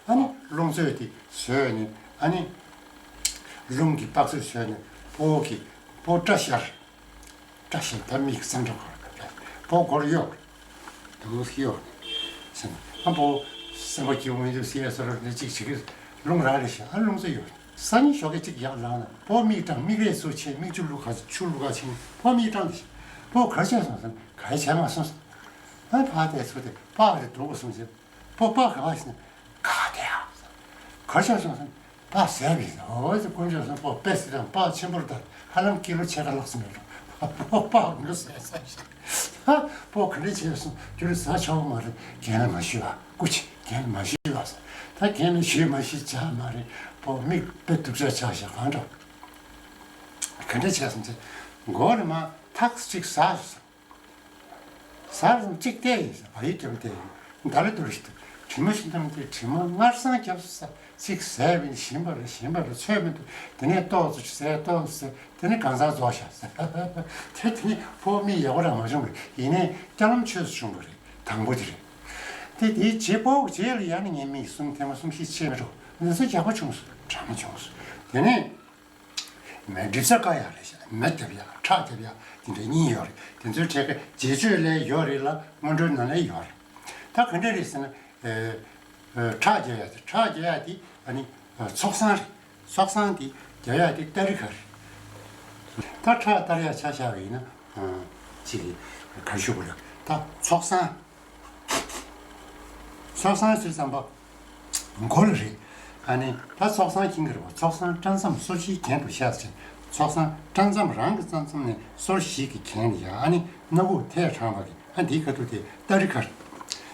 ཨ་ནི་རླུང་བཙོས་དེ་བཟོས་ནས། ཨ་ནི་རླུང་གི་པགས་ཚོས་བཟོས་ནས། སྤོ་བོ་གི་སྤོ་བོ་སྐྲ་བཞར། བཀྲ་ཤིས། ད་མིག་གཙང་སྦྲ་གོ་རེད། སྤོ་སྒོར་གཡོག་རེད། དུ་གཡོག་ནས་སེམས་ཨ་སྤོ་སེམས་པ་སྐྱིད་པོ་མི་འདུག་ཟེར་ཡ་སོ་ར་ནས་གཅིག་བྱེད་ཀྱི། རླུང་རག་རེད་ཤག་ཨ་རླུང་རྩ་གཡོག་རེད། སང་ཉིན་ཞོགས་ཀས་གཅིག་ཡར་ལངས་ན་སྤོ་མིག་སྐྲངས། མིག་རས་ཚུར་ཕྱེ། མིག་ཆུ་བླུག་ག་ཆུ་བླུག་ག་ཕྱིན། སྤོ་མིག་སྐྲངས་ཏེ་ཤག་སྤོ་ག་རེ་བྱས་སོང་ཟེར་ན། ག་རེ་བྱས་མ་སོང་ཟེར། ཨ་ཕར་བལྟས་ཚུར་བལྟས། སྤགས་རེད་འདུག་གོ་སོང་ཟེར། སྤོ་སྤགས་ག་པར་ཕྱིན་ན། ག་བལྟས་ཨ་ཟེར། ག་རེ་བྱས་སོང་ཟེར་ན། སྤགས་ཟས་པས་ཟེར། འོ་ཟེར། དཀོན་མཆོག་གསུམ། སྤོ་དཔེ་སྲིད་དང་སྤགས་ཆེན་པོར་ལྟ། ཧ་ལམ་ཀི་ལོ་ཕྱེད་ཀ་ལྷག་ཙམ་ཡོད་རེད། སྤོ་སྤགས་མགོ་ཟས་ས་ཞིག་ཧ། སྤོ་ག་འདྲ་བྱས་སོང་། ཁྱོད་རང་ཟ་ཆོག་གི་མ་རེད། རྒན་ལ་མ་ཞུས་ཨ། སྐུ་མཁྱེན། རྒན་ལ་མ་ཞུས་ཨ་ཟེར། ད་རྒན་ལ་ཞུས་མ་ཞུས་ཆགས་མ་རེད། སྤོ་མིག་དཔེ་སྡུག་ཅག་ཆགས་ཤག་གང་འདྲ། ག་འདྲ་བྱས་སོང་ཟེར། མགོ་ནས་མར་ཐག་གཅིག་ཟ་སོང་། ཟ་སོང་། གཅིག་བལྟས་ཡིན་ཟེར། བ་ཡི་རྒྱབ་བལྟས་ཡིན། ད་ལེ་དུ་རེ་ཞིག་ཏུ་དྲི་མ་ཞིག་བཏང་སྟེ། དྲི་མ་སྔར་སང་རྒྱབ་སོང་ཟེར། གཅིག་ཟས་པས་ནི་ཞིམ་པ་ལ་ཞིམ་པ་ལ་ཚོད་མི་འདུག་དེ་ནས་ཏོག་ཙམ་ཟས། ཏོག་ཙམ་ཟས། དེ་ནས་གང་ཟག་རྫོགས་ཤག་ཟེར། དེ་དེ་ནས་སྤོ་མིག་ཡག་པོ་རང་མ་བྱུང་བས། ཡིན་ནའི་སྐྱ་ལམ་ཆོས་སུ་བྱུང་བ་རེད། དང་པོ་དེ་རེད། དེ་དེའི་རྗེས་སྤོ་བའི་རྗེས་ལ་ཡང་ནི་ངའི་མིག་གསུམ་ཐེངས་མ་གསུམ་བཞི་ཕྱེ་མི་འགྲོ། ན་ཚ་ཡག་པོ་བྱུང་སོང་། དྲག་མོ་བྱུང་སོང་། དེ་ནས། མེ་འགྲིབ་ས་དཀར་ཡག་རེད་ཤག་མེ་བརྒྱབ་ཡག་ཁྲག་བརྒྱབ་ཡག་དེ་འདྲ་གཉིས་ཡོད་རེད། དེ་ཚོའི་གྲས་ཀ་རྗེས་གཅོད་ལ་ཡོད་རེད་ལ། སྔོན་འགྲོའི་ནང་ལ་ཡོད་རེད། ད་ག་འདྲ་རེད་ཟེར་ན། ཨེ། ཨེ། ཁྲག་བརྒྱབ་ཡག་དེ། ཁྲག་བརྒྱབ་ཡག་དེ་ཨ་ནི་ཚོགས་བསགས་རེད། ཚོགས་བསགས་དེ་བརྒྱབ་ཡག་དེ་ཏ་རི་ཁ་རེད། ད་ཁྲག་གཏར་ཡག་ཆ་བཞག་པ་ཡིན་ན། ཨ། ཅིག་ག་རེ་ཞུ་དགོས་རེད། ད་ཚོགས་བསགས། ཚོགས་བསགས་ཟེར་ཙམ་པ་མགོ་ལ་རེད། ཨ་ནི་ད་ཚོགས་བསགས་མཁྱེན་གྱི་རེད་པ། ཚོགས་བསགས་སྐྲ་མཚམས་སོར་བཞིའི་གྱེན་དུ་བཞག་ཅིང་། ཚོགས་བསགས་སྐྲ་མཚམས་རང་གི་རྩ་མཚམས་ནས་སོར་བཞི་གི་གྱེན་ལ་ཡ། ཨ་ནི་སྣ་ཁུག་ཐད་དྲངས་པ་གི། ཨ། འདིའི་ཁ་ཐུག་དེ་ཏ་རི་ཁ་རེད།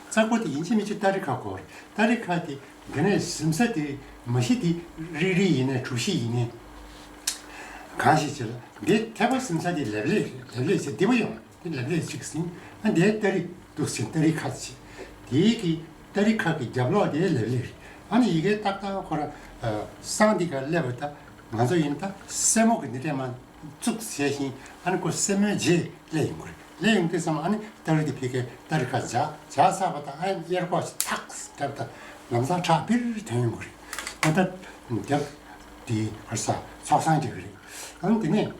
རྩ་སྒོ་དེ་ཡིན་གཅིག་མིན་གཅིག་ཏ་རི་ཁ་དགོས་རེད། ཏ་རི་ཁ་དེ་འདི་ནས་གཟིམ་ས་དེ་མ་གཞི་དེ་རིལ་རིལ་ཡིན་ནའི་གྲུ་བཞི་ཡིན་ནའི་གང་ཞིག་བྱེད་ལ། འདི་ཐད་པ་གཟིམ་ས་དེ་ལེབ་ལེབ་རེད། ལེབ་ལེབ་བྱས་བདེ་པོ་ཡོང་། དེ་ལེབ་ལེབ་ཅིག་ཟིན། ཨ། འདིའི་ཏ་རི་འདུག་ཟིན། ཏ་རི་ཁ་ཅིག་དེའི་གི་ཏ་རི་ཁ་གི་རྒྱབ་ལོགས་དེ་ལེབ་ལེབ་རེད། ཨ་ནི་ཡི་གེ་ཏག་ཏག་ཁོ་རང་། ཨ། སང་འདི་ག་སླེབས་པ་ད་ང་ཚོ་ཡིན་ད་སེན་མོ་གི་འདི་འདྲས་མ་བཙུགས་བྱས་ཤིང་། ཨ་ནི་ཁོ་སེན་མོའི་རྗེས་སླེབས་ཡོང་གི་རེད། སླེབས་ཡོང་དུས་ཙམ། ཨ་ནི་ཏ་རི་དེ་ཕ་གིར་ཏ་རི་ཁ་འཇགས། འཇགས་ཚར་བ་དང་། ཨ། གཡས་སྐོར་ཞིག་ཐག་བརྒྱབ་ད་ལམ་སང་ཁྲག་པིར་ཐོན་ཡོང་གི་རེད། ཨ། ད་རྒྱབ་དེ་ཧར་ས་ཚོགས་བསགས་རྒྱག་གི་རེད། ཨ་ནི་དེ་ནས་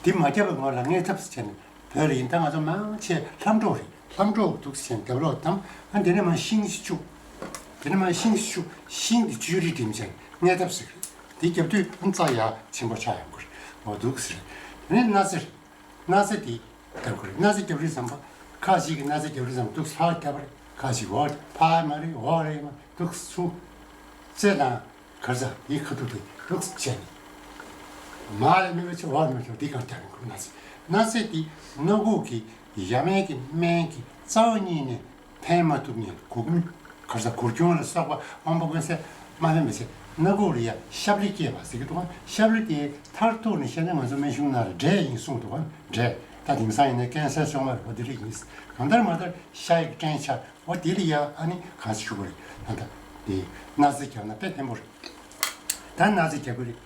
དེ་མ་བརྒྱབ་པའི་སྔོན་ལ་ངས་ཐབས་སུ་བྱས་ནས། བོད་ལ་ཡིན་ད་ང་ཚོ་མང་ཆེ་ལྷམ་སྒྲོག་རེད། ལྷམ་སྒྲོག་འདུག་སེ་བྱས་ནས་རྒྱབ་ལོགས་བསྡམས། ཨ། དེ་ནས་མར་ཤིང་ཞིག་བཅུག་དེ་ནས་མར་ཤིང་ཞིག་བཅུག་ཤིང་དེ་བཅུད་རིལ་འགྲིམ་བྱས་ནས་མངལ་ཐབས་ཟེར་གི་རེད། དེ་བརྒྱབ་དུས་ཨ་རྩ་ཡར་ཆེན་པོ་ཆགས་ཡོང་གི་རེད། འོ་འདུག་སེ་རེད། དེ་ནས་སྣ་རྩེར། སྣ་རྩེ་དེ་བརྒྱབ་གི་རེད། སྣ་རྩེ་བརྒྱབ་དུས་ཙམ་པ་ཁ་ཅིག་གིས་སྣ་རྩེ་བརྒྱབ་དུས་ཙམ་པ་འདུག་སེ་ཕར་བརྒྱབ་པ་རེད། ཁ་ཅིག་འོག་ཕར་མ་རེད། འོག་རེད་མ་འདུག་སེ་ཚུར་རྩེ་དང་། གར་ས་འདིའི་ཁ་ཐུག་དེ་འདུག་སེ་བྱས་ནས། མར་ལ་མི་བ་ཆེ་བར་མི་ཆོག་འདི་གང་རྒྱག་གི་འདུག་སྣ་རྩེ། སྣ་རྩེ་འདི་སྣ་ཁུག་གི་ཡ་མའི་གི་སྨན་གྱི་རྩ་བ་ཉིད་ནས་ཕན་མ་ཐུབ་ནས། གུར་གུམ་གར་ས་གུར་གྱོང་ལ་སོགས་པ་དབང་པོ་ཀུན་སེལ་མ་ཕན་པ་བྱས། སྣ་ཁུག་ལ་ཡ་ཤབ་ལི་སྐྱེས་པ་ཟེར་གི་འདུག་ག་ཤབ་ལི་དེ་མཐར་ཐུག་ནས་བཤད་ན་ང་ཚོ་སྨན་གཞུང་ནང་ལ་འབྲས་ཡིན་གསུངས་འདུག་ག་འབྲས། ད་དེང་སང་ཡིན་ན་ཀན་སར་གཅོང་མ་རེད་པ། འདི་རིགས་ཡིན། གང་ལྟར་མ་ལྟར་ཤ་ཡི་སྐྲན་ཆགས། འོ་དེ་ལ་ཡ་ཨ་ནི་གང་ཞིག་ཞུ་དགོས་རེད། ད་ལྟ་དེ་སྣ་རྩེ་བརྒྱབ་ན་དཔེ་ཕན་པོ་རེད། ད་སྣ་རྩེ་བརྒྱབ་གི་རེད།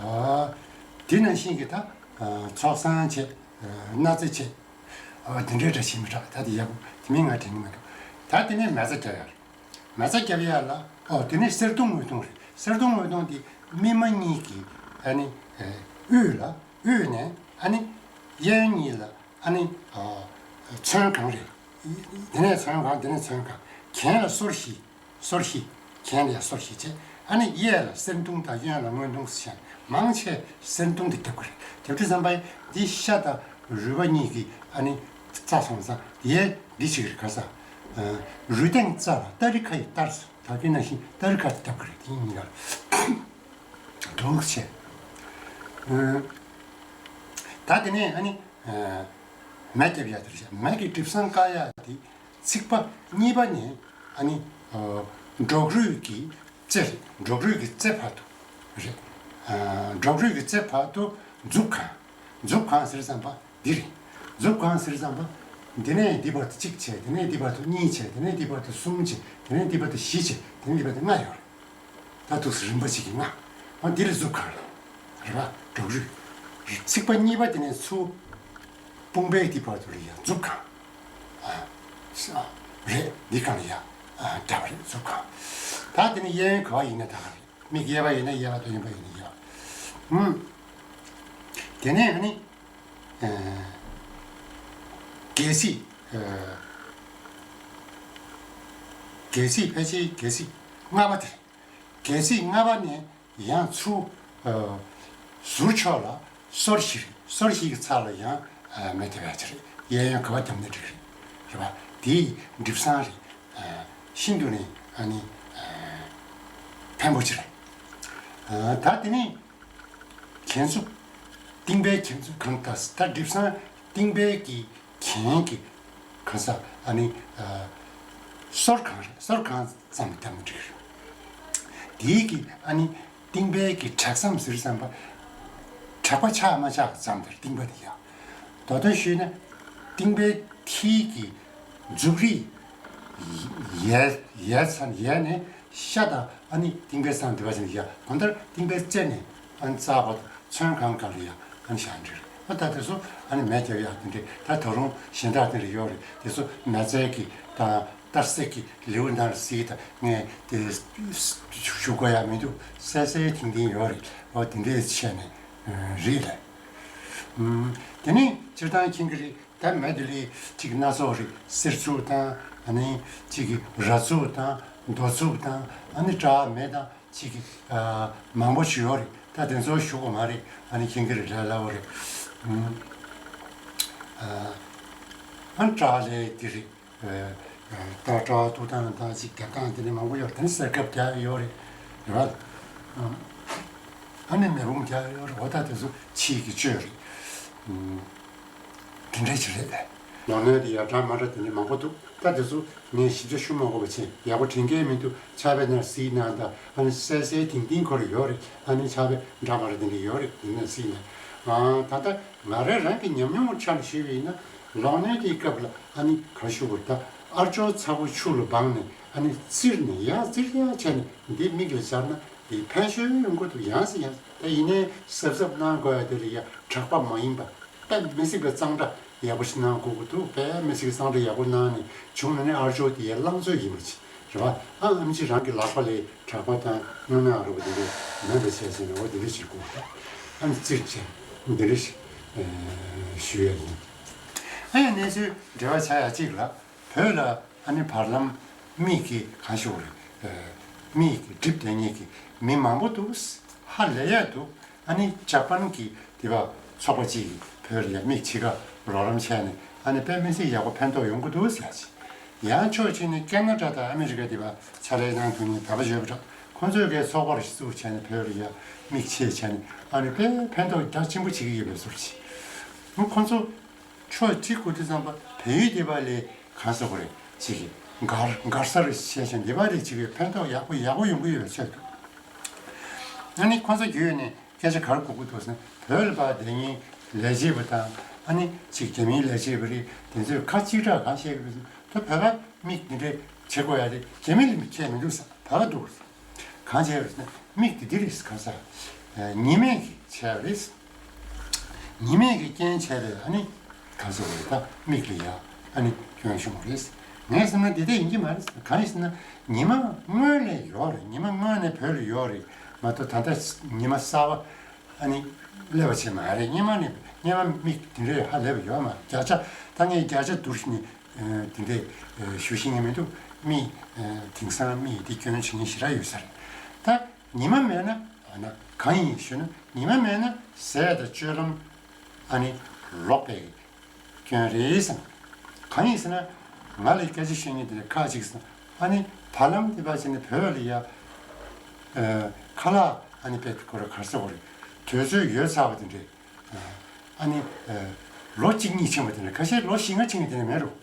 ཨ། དེ་ནང་བཞིན་གྱི་ད་ཚོགས་བསགས་བྱས། སྣ་རྩེ་བྱས། ཨ། དེ་འདྲའི་འདྲ་ཞིག་མི་དྲག་ད་དེ་ཡག་པོ་དེ་མིན་ང་དྲན་གྱི་མི་འདུག་ད་དེ་ནས་མ་རྩ་བརྒྱབ་ཡ་རེད། མ་རྩ་བརྒྱབ་ཡ་ལ། ཨོ། དེ་ནས་གསེར་གདུང་དངུལ་གདུང་རེད། གསེར་གདུང་དངུལ་གདུང་དེ་སྨིན་མ་གཉིས་ཀྱི་ཨ་ནི་དབུས་ལ། དབུས་ནས་ཨ་ནི་གཡས་གཉིས་ལ་ཨ་ནི། ཨ། ཚོན་གང་རེད། དེ་ནས་ཚོན་གང་། དེ་ནས་ཚོན་གང་། གྱེན་ལ་སོར་བཞི། སོར་བཞི། གྱེན་ལ་ཡ་སོར་བཞི་བྱས། ཨ་ནི་གཡས་ལ་གསེར་གདུང་དང་གཡོན་ལ་དངུལ་གདུང་ཟེར་བྱས། མང་ཆེ་གསེར་གདུང་དེ་རྒྱབ་ཀྱི་རེད། རྒྱབ་དུས་ཙམ་པ་འདི་ཤ་དང་རུས་པ་གཉིས་ཀྱི་ཨ་ནི་རྩ་སོང་ཙང་དེ་འདི་བྱེད་ཀྱི་རེད། ག་ས། ཨ། རུས་སྟེང་རྩ་ལ་ཏ་རི་ཁ་ཡི་ལྟར། ད་གིན་ནང་བཞིན་ཏ་རི་ཁ་རྒྱབ་ཀྱི་རེད། དེ་གཉིས་ཀ་ལ་འདུག་བྱས། ཨ། ད་དེ་ནས་ཨ་ནི། ཨ། མེ་བརྒྱབ་ཡ་དེ་རེད་བྱས། མེ་གི་གྲིབ་སང་བཀག་ཡ་དེ་ཚིགས་པ་གཉིས་པ་ནས་ཨ་ནི། ཨ། སྒྲོག་རུས་ཀྱི་རྩེ་རེད། སྒྲོག་རུས་ཀྱི་རྩེ་བར་དུ་རེད། ཨ། སྒྲོག་རུས་ཀྱི་རྩེ་བར་དུ་མཛུབ་གང་། མཛུབ་གང་ཟེར་ཙམ་པ་འདི་རེད། མཛུབ་གང་ཟེར་ཙམ་པ། འདི་ནས་འདི་བར་དུ་གཅིག་བྱས། དེ་ནས་འདི་བར་དུ་གཉིས་བྱས། དེ་ནས་འདི་བར་དུ་གསུམ་བྱས། དེ་ནས་འདི་བར་དུ་བཞི་བྱས། དེ་ནས་འདི་བར་དུ་ལྔ་ཡོད་རེད། ད་འདུག་སེ་རིམ་པ་གཅིག་གི་ལྔ། ཨ། འདི་ལ་མཛུབ་གང་རེད། རེད་པ། སྒྲོག་རུས། ཚིགས་པ་གཉིས་པ་དེ་ནས་ཚུར་དཔུང་པའི་དེ་བར་དུ་ལ་ཡ་མཛུབ་གང་། ཨ། ས། རེད། འདི་གང་ལ་ཡ། ཨ། རྒྱབ་རེད། མཛུབ་གང་། ད་དེ་ནས་གཡས་གཡོན་ག་བ་ཡིན་ན་ད་ག་རེད། མིག་གཡས་པ་ཡིན་ན་གཡས་པ་དང་གཡོན་པ་ཡིན་ན་གཡས་པ། ཨུམ། དེ་ནས་ཨ་ནི། ཨ། གལ་སྲིད། ཨ། གལ་སྲིད་ཕལ་ཆེར་གལ་སྲིད་ལྔ་པ་དེ་རེད། གལ་སྲིད་ལྔ་པ་ནས་ཡང་ཚུར། ཨ། ཟུར་ཕྱོགས་ལ་སོར་བཞི་རེད། སོར་བཞི་གི་ཚབ་ལ་ཡང་། ཨ། མེ་དེ་བས་ཆ་རེད། གཡས་གཡོན་ག་བ་བརྒྱབ་ན་འགྲིག་རེད། རེད་པ། དེའི་གྲིབ་སང་རེད། ཨ། ཤིན་ཏུ་ནས་ཨ་ནི། ཨ། ཕན་པོ་ཆེ་རེད། ཨ། ད་དེ་ནས་གྱེན་མཛུབ། རྟིང་པའི་གྱེན་མཛུབ་གང་ལྟར་ད་གྲིབ་སང་རྟིང་པའི་གི་གྱེན་གྱི་ག་ས་ཨ་ནི། ཨ། སོར་གང་རེད། སོར་གང་ཙམ་བརྒྱབ་ན་འགྲིག་རེད། དེའི་གི་ཨ་ནི་རྟིང་པའི་གི་དྲེག་ཟམ་ཟེར་ཙམ་པ། དྲེག་པ་ཆགས་མ་ཆགས་ཙམ་དེར་རྟིང་པ་དེ་ཡ། མདོ་དོན་ཞུས་ན། རྟིང་པའི་མཐིལ་གྱི་མཛུབ་རིས་ཡལ་ཡལ་ཚར་ཡལ་ནས་ཤ་དང་ཨ་ནི་རྟིང་པའི་སང་དེ་བ་ཅན་ཡ། གང་ལྟར་རྟིང་པའི་རྩེ་ནས་ཨ་ནི་རྩ་བར་དུ་ཚོན་གང་གང་ལ་ཡ་ཨ་ནི་བཞག་འདྲ་རེད། ཨ། ད་དེ་ཚོ་ཨ་ནི་མེ་རྒྱབ་ཡག་དེ་འདྲས། ད་ད་རུང་གཞན་དག་དེ་འདྲ་ཡོད་རེད། དེ་ཚོ་མེ་བཙའ་གི་དང་གཏར་སྲེག་གི་ལེའུ་ནང་ལ་གཟིགས་དང་། ངས་དེ་ཞུ་དགོས་ཡག་མི་འདུག་གསལ་གསལ་ཐིང་ཐིང་ཡོད་རེད། འོ་དེ་འདྲས་བྱས་ནས་རེད་ལ། ཨུམ། དེ་ནས་སྤྱིར་བཏང་མཁྱེན་གྱི་རེད། ད་མེ་དེ་ལས་ཅིག་སྣ་ཚོགས་རེད། གསེར་ཚུགས་དང་། ཨ་ནི་ཅིག་ར་ཚུགས་དང་། རྡོ་ཚུགས་དང་། ཨ་ནི་བྲག་མེ་དང་། ཅིག་ཨ། མང་པོ་ཞིག་ཡོད་རེད། ད་དེ་ཚོ་ཞུ་དགོས་མ་རེད། ཨ་ནི་མཁྱེན་གྱི་རེད། ལས་སླ་བོ་རེད། ཨུམ། ཨ། ཨ། བྲག་ལས་དེ་རེད། ཨ། ད་བྲག་གཏུབ་སྟངས་དང་ཅིག་རྒྱབ་སྟངས་དེ་འདྲ་མང་པོ་ཡོད་རེད། དེ་ནི་གསེར་ཁབ་རྒྱག་ཡོད་རེད། རེད་པ། ཨ། ཨ་ནི་མེ་ཕུང་རྒྱག་ཡོད་རེད། འོ་ད་དེ་ཚོ་ཕྱིའི་གི་བཅོས་རེད། ཨུམ། དེ་འདྲ་ཅིག་རེད། ལོ་ནས་དེ་ཡ་འདྲ་མ་འདྲ་དེ་འདྲ་མང་པོ་འདུག་ད་དེ་ཚོ་ངས་ཞིབ་ཆ་ཞུ་མ་དགོས་པ་བྱས། ཡག་པོ་དྲན་གྱི་མི་འདུག་ཕྱག་དཔེ་ནང་གཟིགས་གནང་དང་། ཨ་ནི་གསལ་གསལ་ཐིང་ཐིང་ཁོ་རང་ཡོད་རེད། ཨ་ནི་ཕྱག་དཔེ་འདྲ་མ་འདྲ་དེ་འདྲ་ཡོད་རེད། དེ་ནས་གཟིགས་ནས། ཨ། ད་ལྟ་ང་རང་རང་གི་ཉམས་མྱོང་ཆ་ནས་ཞུས་པ་ཡིན་ན། ལོ་ནས་དེའི་སྐབས་ལ་ཨ་ནི་ག་ཞུ་དགོས། ད་ཨ་ཅོ་ཚ་པོ་ཆུ་ལ་སྦངས་ནས། ཨ་ནི་བཙིར་ནས་ཡར་བཙིར་ཡར་བྱས་ནས་འདི་མིག་ལ་སྦྱར་ན་འདི་ཕན་ཤོས་ཡོང་གི་འདུག་ཡང་སེ་ཡང་སེ། ད་ཡིན་ནའི་གཟབ་གཟབ་གནང་དགོས་ཡ་དེ་ལ་ཡ་དྲེག་པ་མ་ཡིན་པ། དཔེ་མི་སྲིད་པའི་གཙང་སྦྲ་ཡག་པོ་ཞིག་གནང་དགོས་ཀྱི་འདུག་དཔེ་མི་སྲིད་པའི་གཙང་སྦྲ་ཡག་པོ་གནང་ནས་བྱུང་ན་ནི་ཨ་ཅོ་དེ་ཡའི་རླངས་བཙོས་ཡིན་པ་ཅིག་རེད་པ། ཨ། ཨེམ་ཆི་རང་གི་ལག་པ་ལས་དྲེག་པ་དང་རྔུལ་ནག་རུ་བ་དེ་འདྲས་མེད་པ་བྱས་ཟིན་ན། འོ་དེ་འདྲས་བྱེད་དགོས་ཀྱི་འདུག་ཨ་ནི་བཙིར་བྱས་འདི་འདྲས་ཞིག་ཨ། ཞུ་ཡ་ཡིན། ཨ་ཡ། གནས་ཚུལ་འབྲེལ་བ་ཆགས་ཡ་གཅིག་ལ། བོད་ལ་ཨ་ནི་བར་ལམ་མིག་གི་གང་ཞུ་རེད། ཨ། མིག་གི་གྲིབ་བསྡད་མཁན་གྱི་མི་མང་པོ་འདུག་ཧ་ལས་ཡ་འདུག་ཨ་ནི་ཇ་པན་གྱི་དེ་བ་ཚོགས་པ་གཅིག་གིས་བོད་ལ་ཡ་མིག་ཕྱེད་ཀ་རོགས་རམ་བྱས་ནས། ཨ་ནི་དཔེ་མི་སྲིད་ཡག་པོ་ཕན་ཐོགས་ཡོང་གི་འདུག་ཟེར་ཡ་ཅིག་ཡང་ཕྱོགས་གཅིག་ནས་ཀེ་ན་ཌ་དང་ཨ་མི་རི་ཀ་དེ་བ་ཕྱག་ལས་གནང་ཐུབ་མཁན་བོད་པ་ཡོད་པ་འདྲ། ཁོང་ཚོས་གའི་ཚོགས་པ་རུ་བཙུགས་བྱས་ནས་བོད་ལ་ཡ་མིག་ཕྱེ་བྱས་ནས། ཨ་ནི་དཔེ་ཕན་ཐོགས་རྒྱ་ཆེན་པོ་བྱེད་ཀྱི་ཡོད་པའི་བཟོ་འདྲ་ཅིག་ཁོང་ཚོ་ཕྱོགས་གཅིག་གོ་དུས་ཙམ་པ་བལ་ཡུལ་དེ་བ་ལས་གང་ཟེར་དགོས་རེད། ཅིག་གི་མགར་མགར་ས་རུ་བྱས་བྱས་འདི་བ་རེད། ཅིག་གི་ཕན་ཐོགས་ཡག་པོ་ཡག་པོ་ཡོང་གི་ཡོད་པའི་ཚོད་འདུག་ཨ་ནི་ཁོང་ཚོ་བརྒྱུད་ནས་སྐད་ཆ་ག་རེ་གོ་གི་འདུག་ཟེར་ན། བོད་ལ་ཕར་བསྡད་མཁན་ལས་བྱེད་པ་དང་། ཨ་ནི་ཅིག་རྒྱ་མིའི་ལས་བྱེད་པ་རེད། དེ་ཚོས་ཁ་གཅིག་གྲགས་གང་བཤད་གི་འདུག་ད་བོད་པ་མིག་འདི་འདྲས་བྱེད་དགོས་ཡ་དེ་རྒྱ་མི་ལ་མིག་ཁྱད་མི་འདུག་ཟེར། བོད་པ་འདུག་གང་བྱས་རེད་ཟེར་ན། མིག་དེ་འདི་རེད་ཟེར། གང་ཟེར། ཨ། ཉི་མས་ཀྱིས་བྱས་པ་རེད། ཉི་མས་ཀྱིས་རྐྱེན་བྱས་པས་ཨ་ནི་གང་ཟེར་བ་རེད། ད་མིག་ལ་ཡ་ཨ་ནི་སྐྱོན་བྱུང་བ་རེད། ངས་བསམ་ན་འདི་ལྟ་ཡིན་གྱི་མ་རེད། གང་ཡིན་ཟེར་ན། ཉི་མ་སྔོན་ནས་ཡོད་རེད། ཉི་མ་སྔོན་ནས་བོད་ལ་ཡོད་རེད་མ་གཏོགས། ད་ལྟ་ཉི་མ་གསར་པ་ཨ་ནི་སླེབས་པ་ཅིག་མ་རེད། སྔོན་མ་ནས་སྔོན་མ་མིག་དེ་འདྲས་ཧ་ལས་པ་ཡོད་མ་རེད། བརྒྱ་ཆ་ད་ངས་བརྒྱ་ཆ་བསྡུར་ནས་ཨ། དེ་འདྲས་ཨ། ཞུ་ཤེས་ཀྱི་མི་འདུག་མི་ཨ། དེང་སང་མི་དེ་སྐྱོན་བྱེད་མཁན་ཞེ་དྲག་ཡོད་ས་རེད། ད་ཉི་མ་མེད་ན། འོ་ན་གང་ཡིན་ཞུ་ན། ཉི་མ་མེད་ན་ཟས་དང་སྤྱོད་ལམ་ཨ་ནི་ལོག་པའི་སྐྱོན་རེད་ཟེར། གང་ཡིན་ཟེར་ན། ང་ལ་སྐད་ཆ་བཤད་མཁན་དེ་འདྲ་ཁག་ཅིག་ཟེར། ཨ་ནི་བར་ལམ་དེ་བ་ཅིག་ནས་བོད་ལ་ཡ། ཨ། ཁ་ལག་ཨ་ནི་དཔེ་ཁོ་ར་ག་རེ་ཟེར་དགོས་རེད། དུས་ཚོད་ཡོལ་ཚར་བ་དེ་འདྲས། ཨ་ནི་ཨ། ལོ་གཅིག་གཉིས་ཕྱིན་པ་དེ་འདྲ། ཁ་ཤས་ལོ་བཞི་ལྔ་ཕྱིན་པ་དེ་འདྲ་མེད་རུང་